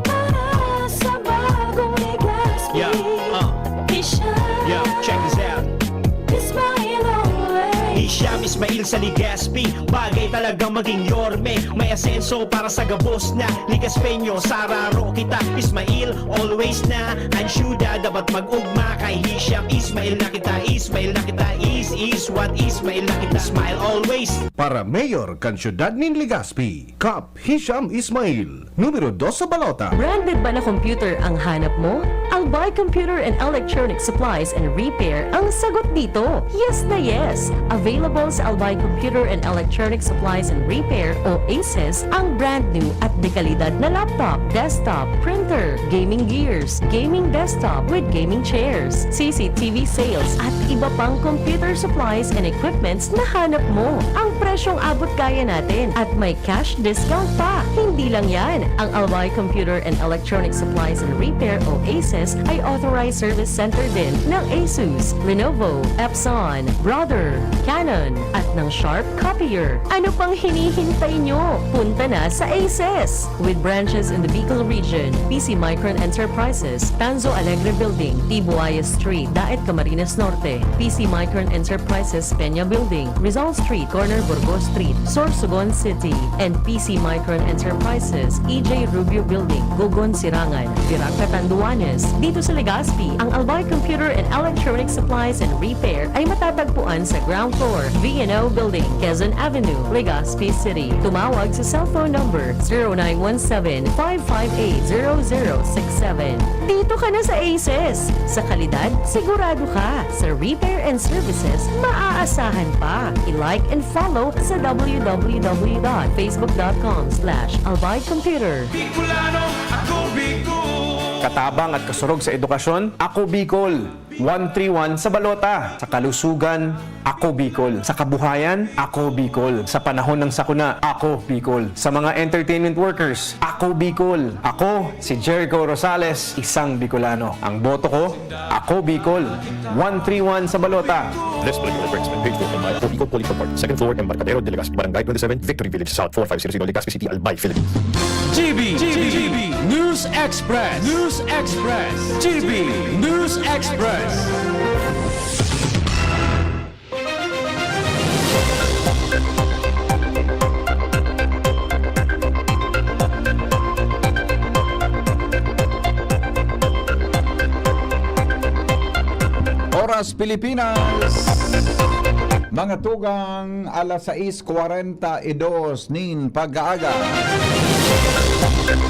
Para sa bagong Legazpi. Yeah, uh. Hisham. Yeah, check this out. Ismail always. Hisham Ismail sa Legazpi. Bagay talagang maging Yorme. May asenso para sa gabos na Legazpeño. Sararo kita, Ismail always na. Ang syudad dapat mag-ugma. Kay Hisham Ismail na kita, Ismail na kita. Is, is what Ismail na kita. Smile always. Para mayor kan syudad nin Legazpi, Kap Hisham Ismail, numero dos sa balota. Branded ba na computer ang hanap mo? Albay Computer and Electronic Supplies and Repair ang sagot dito. Yes na yes! Available sa Albay Computer and Electronic Supplies and Repair o ACES ang brand new at dekalidad na laptop, desktop, printer, gaming gears, gaming desktop with gaming chairs, C C T V sales at iba pang computer supplies and equipments na hanap mo. Ang presyong abot kaya natin at may cash discount pa. Hindi lang yan, ang Albay Computer and Electronic Supplies and Repair o ACES ay authorized service center din ng Asus, Lenovo, Epson, Brother, Canon, at ng Sharp Copier. Ano pang hinihintay nyo? Punta na sa ACES! With branches in the Bicol region, P C Micron Enterprises, Tanzo Alegre Building, Tibuaya Street, Daet, Camarines Norte, P C Micron Enterprises, Peña Building, Rizal Street, corner Burgos Street, Sorsogon City, and P C Micron Enterprises, E J Rubio Building, Gogon, Sirangan, Virac, Catanduanes. Dito sa Legazpi, ang Albay Computer and Electronic Supplies and Repair ay matatagpuan sa ground floor, V and O Building, Quezon Avenue, Legazpi City. Tumawag sa cellphone number zero nine one seven, five five eight, zero zero six seven. Dito ka na sa ACES! Sa kalidad, sigurado ka! Sa repair and services, maaasahan pa! I-like and follow sa w w w dot facebook dot com slash albay computer. Bicolano, ako Bicol. Katabang at kasurog sa edukasyon, ako Bicol. One three one sa balota. Sa kalusugan, ako Bicol. Sa kabuhayan, ako Bicol. Sa panahon ng sakuna, ako Bicol. Sa mga entertainment workers, ako Bicol. Ako si Jericho Rosales, isang Bicolano. Ang boto ko, ako Bicol. One three one sa balota. This political advertisement paid for by Ako Bicol Police Report, second floor, Embarcadero de Legazpi, Barangay twenty-seven, Victory Village South, four five zero zero, Legazpi City, Albay, Philippines. G B, G B, News Express. News Express. G B News Express. Oras Pilipinas, mga tugang, alas sais kwarenta y dos nin pag-aaga.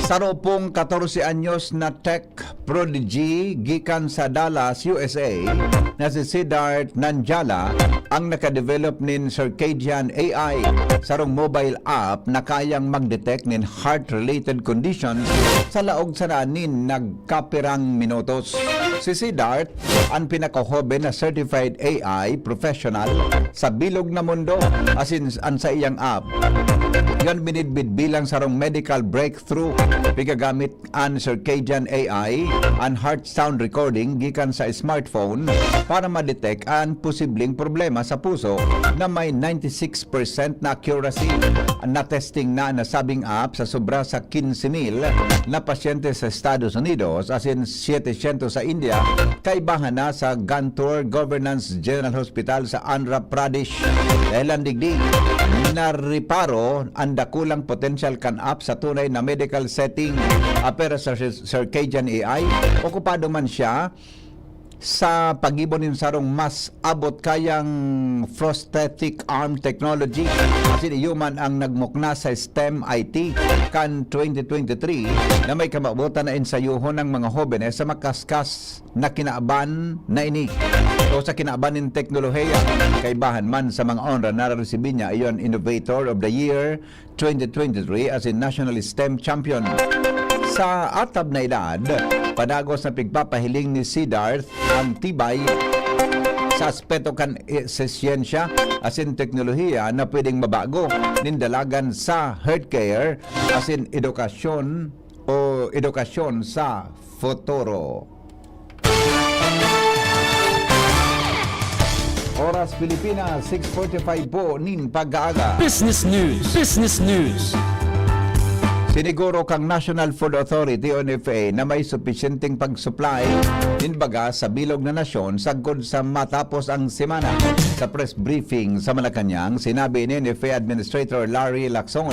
Saro pong katorse anyos na tech prodigy gikan sa Dallas, U S A, na si Siddharth Nanjala ang nakadevelop nin Circadian A I, sarong mobile app na kayang mag-detect nin heart-related conditions sa laog sana nin nagkapirang minutos. Si Siddharth, an pinakahoben na certified A I professional sa bilog na mundo, asin an saiyang app, iyan binidbid bilang sarong medical breakthrough. Pigagamit an circadian A I, an heart sound recording gikan sa smartphone para ma-detect an posibleng problema sa puso na may ninety-six percent na accuracy. Na-testing na an nasabing app sa sobra sa quince mil na pasyente sa Estados Unidos, asin siyete syentos sa India, kaibahan na sa Gantur Governance General Hospital sa Andhra Pradesh. Dahilan digdi, nareparo an dakulang potensyal kan app sa tunay na medical setting. Apwera sa cir-, circadian A I, okupado man siya sa paggibo nin sarong mas abot kayang prosthetic arm technology. Asin iyo man ang nagmukna sa STEM I T kan twenty twenty-three na may kamabotan na ensayuhon ang mga hobenes sa makaskas na kinaban na ini o sa kinaban nin teknolohiya. Kaibahan man sa mga onra na naresibi niya, iyon Innovator of the Year twenty twenty-three asin National STEM Champion. Sa atab na edad, padagos na pigpapahiling ni Siddharth ang tibay sa aspeto kan e-, sa siyensya asin teknolohiya na pwedeng mabago nin dalagan sa healthcare asin edukasyon o edukasyon sa futuro. Oras Pilipinas, six forty-five po nin pag-aaga. Business News. Business News. Siniguro kan National Food Authority o N F A na may supisyenteng pag-supply nin bagas sa bilog na nasyon sagkod sa matapos ang semana. Sa press briefing sa Malacañang, sinabi ni N F A Administrator Larry Lacson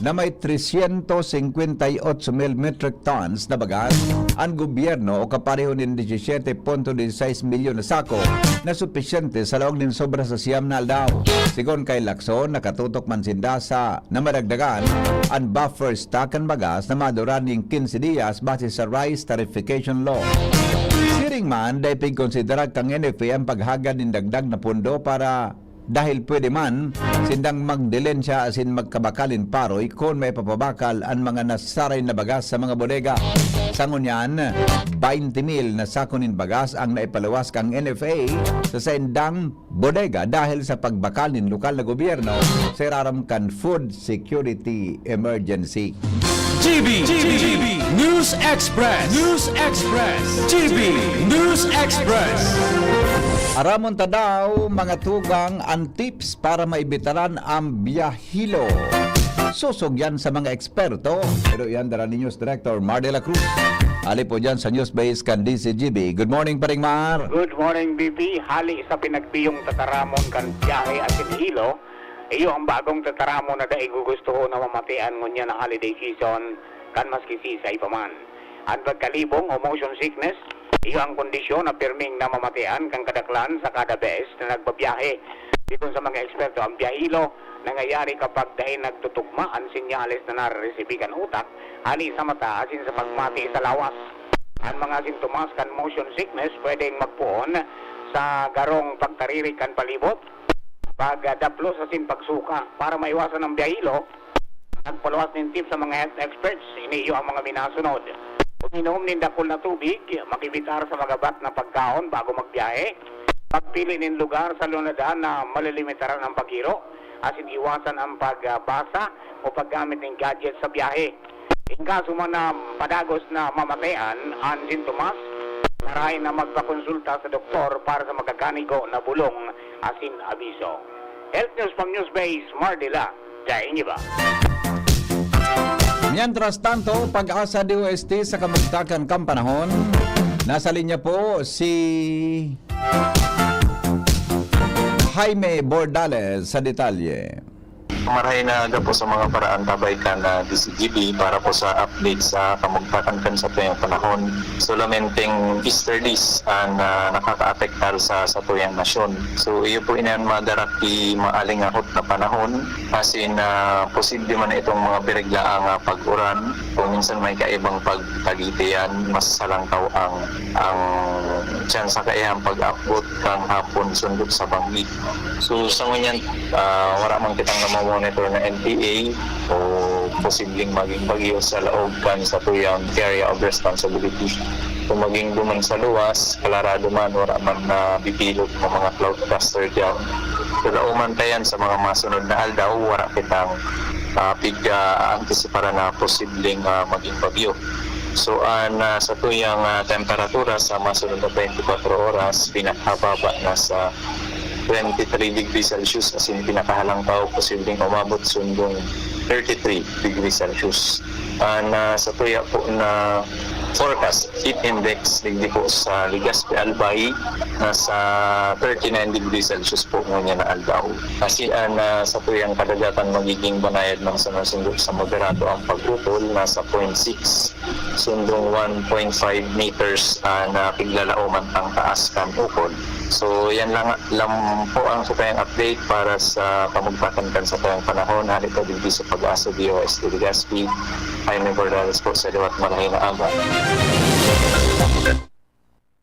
na may tresyentos singkwenta y otso mil metric tons na bagas an gobyerno o kapareho nin disisiete punto disisais milyon na sako na supisyente sa laog nin sobra sa siyam na aldaw. Sigon kay Lacson, nakatutok man sinda sa na madagdagan an buffer stock kan bagas na madura nin quince dias base sa rice tarification law. Siring man, dai pigkonsidera kan N F A an paghagad nin dagdag na pondo para dahil pwede man sindang magdilensya asin magkabakal nin paroy kun maipapabakal an mga nasaray na bagas sa mga bodega. Sa ngunyan, baynte mil na sako nin bagas ang naipaluwas kan N F A sa saindang bodega dahil sa pagbakal nin lokal na gobyerno sa irarom kan food security emergency. G B, G B News Express, News Express, G B News Express. Aramon ta daw, mga tugang, an tips para maibitaran ang biyahilo. Sosog yan sa mga eksperto. Pero yan, dara ni News Director Mar de la Cruz. Ali po dyan sa News Base kan D Z G B. Good morning, Paring Mar. Good morning, B B. Hali sa pinagbiyong tataramon kan biyahe asin hilo, iyo ang bagong tataramon na dai gugustuhon na mamatian ngunyan na holiday season kan maski sisay pa man. An pagkalibong o motion sickness, iyo ang kondisyon na pirming namamatian kan kadaklan sa kada beses na nagbabiyahe. Sigon sa mga eksperto, ang biyahilo nangyayari kapag dai nagtutugma an senyales na nareresibi kan utak hali sa mata asin sa pagmati sa lawas. An mga sintomas kan motion sickness pwedeng magpoon sa garong pagtaririk kan palibot, pagdaplos asin pagsuka. Para maiwasan ang biyahilo, nagpaluwas nin tip sa mga health experts. Ini iyo ang mga minasunod: uminom nin dakul na tubig, mag-evitar sa magabat na pagkaon bago magbiyahe, pagpili nin lugar sa lunadan na malilimitaran ang paghiro, asin iwasan ang pagbasa o paggamit nin gadget sa biyahe. In kaso man na padagos na mamatian an sintomas, marahay na magpakonsulta sa doktor para sa makakanigo na bulong asin abiso. Health News from Newsbase, Mardila, daing iba. Mientras tanto, Pag-asa D O S T sa kamugtakan kan panahon. Nasa linya po si Jaime Bordales sa detalye. Marahay na aga po sa mga paraantabay kan, ah, D Z G B para po sa update sa kamugtakan kan satuyang panahon. Solamente easterlies ang, ah, nakakaapektar sa satuyang nasyon. So, iyo po ini an madara ki maalingahot na panahon, asin, ah, posible man itong mga bireglaang, ah, pag-uran. Kung minsan may kaibang pagtagiti yan, mas salangkaw ang, ang tsansa kaihang pag-abot kan hapon sundot sa banggi. So, sa ngunyan, ah, wala man kitang namomonitor na N P A o posibleng maging bagyo sa laog kan satuyang area of responsibility. Kung maging duman sa luwas, kalarado man, wala man na bipilot ng mga cloud cluster dyan. So, lauman ta yan sa mga masunod na aldaw, wala kitang, ah, pig, ah, antisipara na posibleng, ah, maging bagyo. So, an, ah, satuyang, ah, temperatura sa masunod na twenty-four oras, pinakababa na sa twenty-three degrees Celsius, asin pinakahalangkaw posibleng umabot sundong thirty-three degrees Celsius. An, ah, satuya po na forecast, heat index, digdi po sa Legazpi, Albay, nasa thirty-nine degrees Celsius po ngunyan na aldaw. Asin an, ah, satuyang kadagatan magiging banayad man sana sundot sa moderado ang pag-utol, nasa point six sundong one point five meters, ah, na piglalauman tang taas kan ukol. So, yan lang, lang po ang satuyang update para sa kamugtakan kan satuyang panahon. Hali po digdi sa Pag-asa D O S T Legazpi, Jaime Bordales po sa liwat, marahay na aga.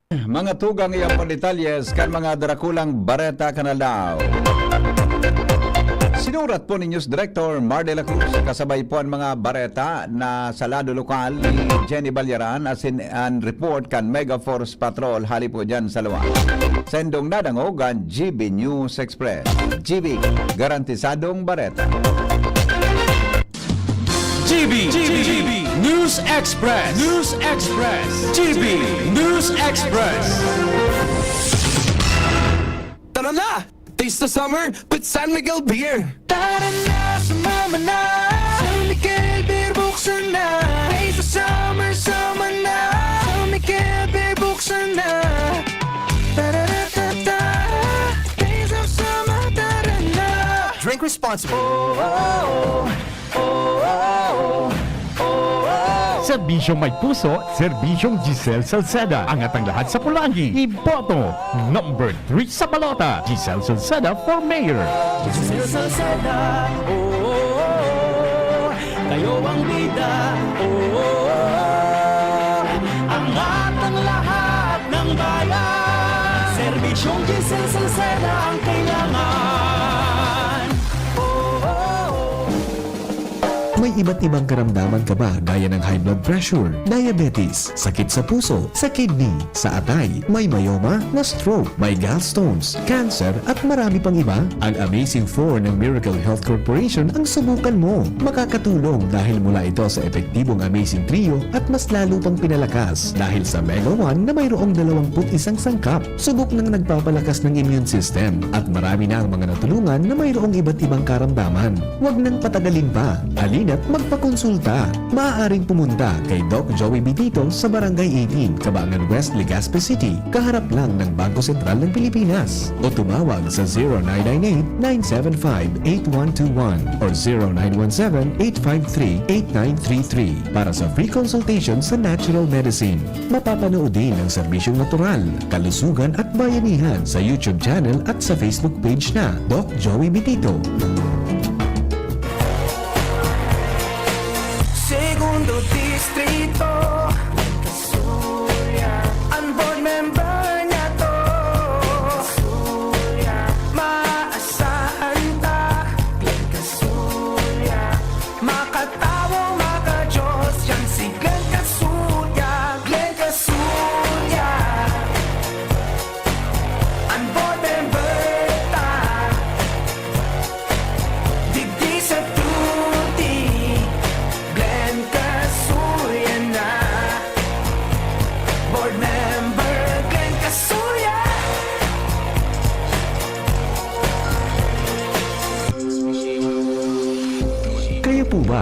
Mga tugang, iyan po detalyes kan mga darakulang bareta kan aldaw. Sinurat po ni News Director Mar de la Cruz, kasabay po an mga bareta na sa lado lokal ni Jenny Balyaran, asin an report kan Mega Force Patrol hali po dyan sa luwas. Sendong nadangog an G B News Express. G B, garantisadong bareta. G B, G B News Express, News Express, G B News Express. Tara na! Taste the summer with San Miguel Beer! Tara na, sumama na! San Miguel Beer, buksan na! Taste the summer, sama na! San Miguel Beer, buksan na! Tara-ra-ta-ta! Taste of summer, tara na! Drink responsibly. Serbisyong may puso, serbisyong Giselle Salceda. Angat ang lahat sa pulanggi. Iboto! Number three sa balota, Giselle Salceda for mayor. Giselle Salceda, oo, kayo ang bida, oo, angat ang lahat ng bayan. Serbisyong Giselle Salceda ang kailangan. Oo. May iba't ibang karamdaman ka ba, gaya ng high blood pressure, diabetes, sakit sa puso, sa kidney, sa atay, may myoma, na-stroke, may gallstones, cancer, at marami pang iba? Ang Amazing Four ng Miracle Health Corporation ang subukan mo. Makakatulong dahil mula ito sa epektibong Amazing Trio at mas lalo pang pinalakas dahil sa Mega One na mayroong dalawampu't isang sangkap. Subok nang nagpapalakas ng immune system at marami na ang mga natulungan na mayroong iba't ibang karamdaman. Huwag nang patagalin pa. Halina't magpakonsulta. Maaaring pumunta kay Doc Joey Bitito sa Barangay eighteen, Cabangan West, Legazpi City, kaharap lang ng Bangko Sentral ng Pilipinas. O tumawag sa zero nine nine eight, nine seven five, eight one two one or zero nine one seven, eight five three, eight nine three three para sa free consultation sa natural medicine. Mapapanood din ang serbisyong natural, kalusugan at bayanihan sa YouTube channel at sa Facebook page na Doc Joey Bitito. Segundo Distrito, Kasuya. Ang board member niya to, Kasuya. Maasahan ta, Glenn Kasuya. Makatawo, maka-Diyos, yan si Glenn Kasuya, Glenn Kasuya. An board member ta, digdi sa tuti, Glenn Kasuya na.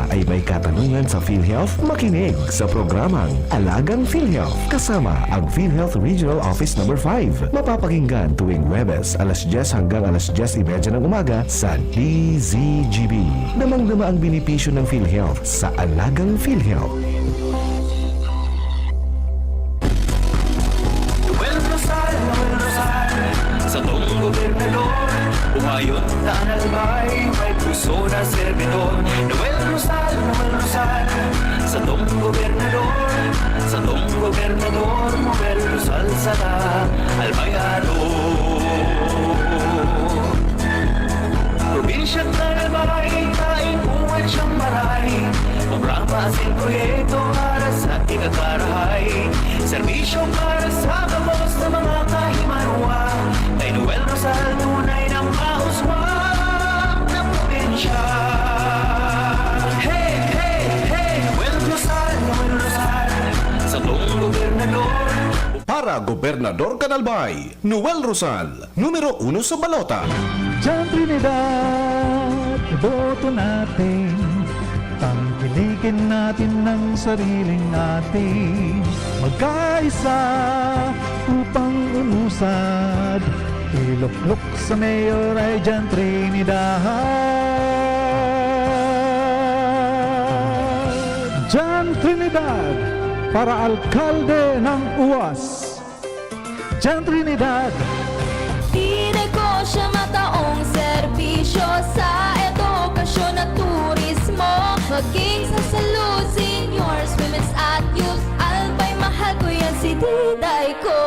ay may katanungan sa PhilHealth? Makinig sa programang Alagang PhilHealth kasama ang PhilHealth Regional Office Number five. Mapapakinggan tuwing Huwebes, alas dyes hanggang alas dyes y media ng umaga sa D Z G B. Damang-dama ang benepisyo ng PhilHealth sa Alagang PhilHealth. Noel Rosal, Noel Rosal, satong gobernador, umayon ta an albay, may puso na servidor. Noel Rosal, Noel Rosal, satong gobernador, satong gobernador, Noel Rosal sana, albayano. Probinsya kan Albay, kain buhay siyang maray. Programa asin proyekto para sa ikakarahay. Serbisyo para sa gabos na mga kahimanwa. Kay Noel Rosal, tunay na mauswag na probinsya. Hey, hey, hey, Noel Rosal, Noel Rosal, satong gobernador. Para gobernador kan Albay, Noel Rosal, numero uno sa balota. Diyan Trinidad, iboto natin. Tangkilikin natin ng sariling atin. Magkaisa upang umusad. Iluklok sa mayor ay Diyan Trinidad. Diyan Trinidad, para alkalde ng UAS. Diyan Trinidad. Diday ko siya mataong serbisyo sa edukasyon at turismo. Maging sa salud, seniors, women's at youth. Albay, mahal ko yan si Diday ko.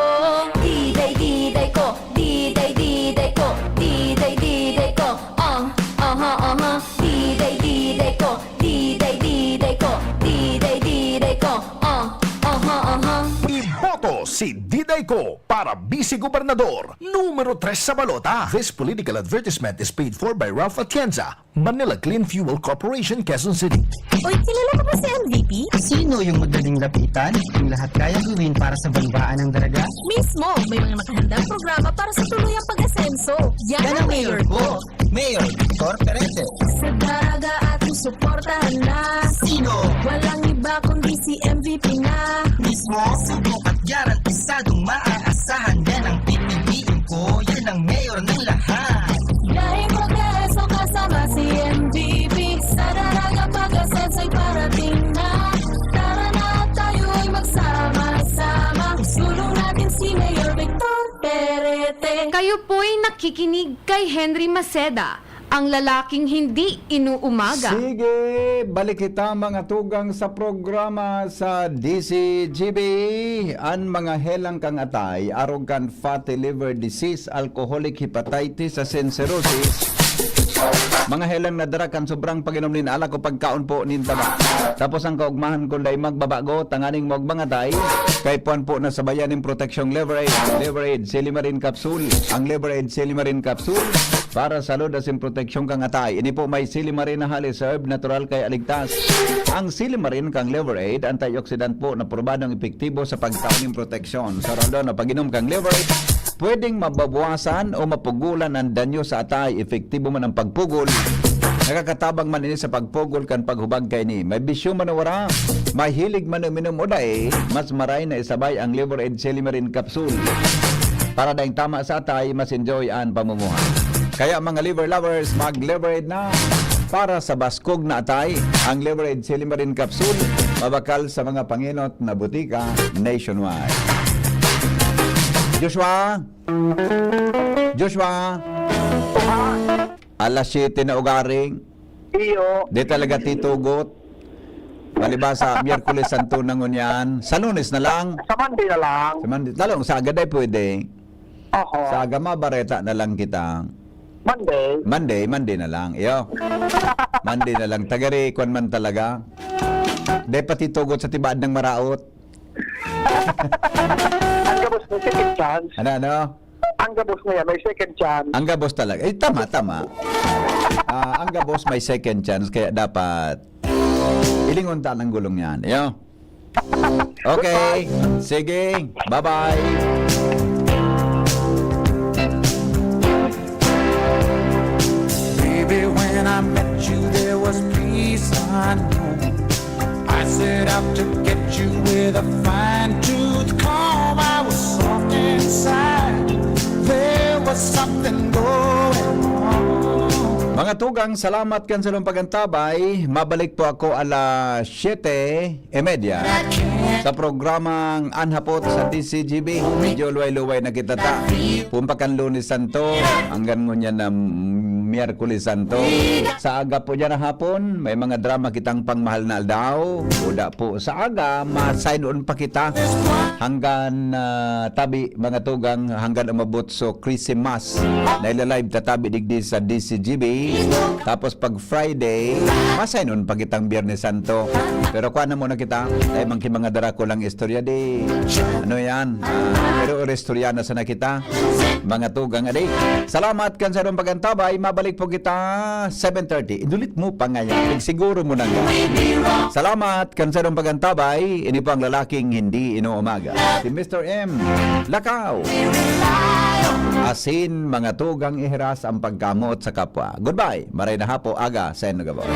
Diday, Diday ko. Diday, Diday ko. Diday, Diday ko. Ah, aha, aha. Diday, Diday ko. Diday, Diday ko. Diday, Diday ko. Ah, aha, aha. Iboto si Diday ko para Vice Gobernador, numero tres sa balota. This political advertisement is paid for by Ralph Atienza, Manila Clean Fuel Corporation, Quezon City. Uy, kilala mo ba si M V P? Sino yung madaling lapitan? Yung lahat kaya gawin para sa banwaan ng Daraga? Mismo! May mga nakahandang programa para sa tuluyang pag-asenso. Yan ang mayor ko. Mayor Victor Perete. Sa Daraga ating suportahan na. Sino? Walang iba kundi si M V P na. Mismo, subok at garantisadong maaasahan. Yan ang pipiliin ko. Yan ang mayor ng lahat. Dahil progreso kasama si M V P. Sa Daraga pag-asenso'y parating na. Tara na tayo'y magsama-sama. Isulong natin si Mayor Victor Perete. Kayo po'y nakikinig kay Henry Maceda, ang lalaking hindi inuumaga. Sige, balik kita, mga tugang, sa programa sa D Z G B. An mga helang kan atay, arog kan fatty liver disease, alcoholic hepatitis, asin cirrhosis. Mga helang nadara kan sobrang pag-inom nin alak o pagkaon po nin taba. Tapos ang kaugmahan kun dai magbabago, tanganing magmangatay, kaipuhan po na sabayan nin proteksyong Liver Aid. Liver Aid, Silimarin Capsule. Ang Liver Aid, Silimarin Capsule, para salud asin proteksyon kan atay. Ini po may silimarin na halis herb, natural kaya ligtas. Ang silimarin kan Liver Aid, antioxidant po na probadong epektibo sa pagtao nin proteksyon. Sa rason na pag-inom kan Liver Aid, pwedeng mababawasan o mapugulan ang danyo sa atay. Epektibo man ang pagpugol. Nakakatabang man ini sa pagpugol kan paghubag kaini. May bisyo man o wara, mahilig man uminom o dai, mas maray na isabay ang Liver Aid Silimarin Capsule. Para daing tama sa atay, mas enjoy an pamumuhay. Kaya, mga liver lovers, mag-Liver Aid na. Para sa baskog na atay, ang Liver Aid Silimarin Capsule, mabakal sa mga pangenot na butika nationwide. Joshua? Joshua? Alas siyete na ugaring. Iyo. Di talaga titugot. Palibasa, Miyerkules Santo na ngunyan. Sa Lunes na lang. Sa Monday na lang. Sa Monday. Talong, sa aga dai pwede. Oho. Sa aga, mabareta na lang kita. Monday. Monday, Monday na lang. Iyo. Monday na lang. Tagari, kwan man talaga. Dai pa titugot sa tibaad ng maraot. Ang gabos ng second chance. Ano, ano? Ang gabos na yan, may second chance. Ang gabos talaga. Eh, tama, tama. Ah, ang gabos may second chance, kaya dapat ilingon ta ng gulong yan. Iyo. Okay. Sige. Bye-bye. Baby, when I met you, there was peace on Mga tugang, salamat kan sa inyong pag-antabay. Mabalik po ako alas siyete y media sa programang An Hapot sa D C G B. Medyo luway-luway na kita ta. Pumpakan Lunes Santo, hanggang ngunyan na Miyerkules Santo. Sa aga po dyan na hapon, may mga drama kitang pangmahal na aldaw. Uda po sa aga, ma-sign on pa kita. Hanggang, ah, tabi, mga tugang, hanggang umabot so Christmas. Nailalive tatabi digdi sa D C G B. Tapos pag Friday, ma-sign on pa kitang Biyernes Santo. Pero kuha na muna kita. Tayo man ki mga dara ko lang istorya di. Ano yan? Ah, pero oristorya na sana kita. Mga tugang adi. Salamat kan sa inyong pag-antabay. Mabalik po kita seven thirty. Idulit mo pa ngayon. Siguro mo na nga. Salamat kan sa inyong pag-antabay. Ini po ang lalaking hindi inuumaga. Si Mister M. Lakaw. Asin, mga tugang, ihiras ang pagkamot sa kapwa. Goodbye. Maray na hapo, aga, sa Enugabo.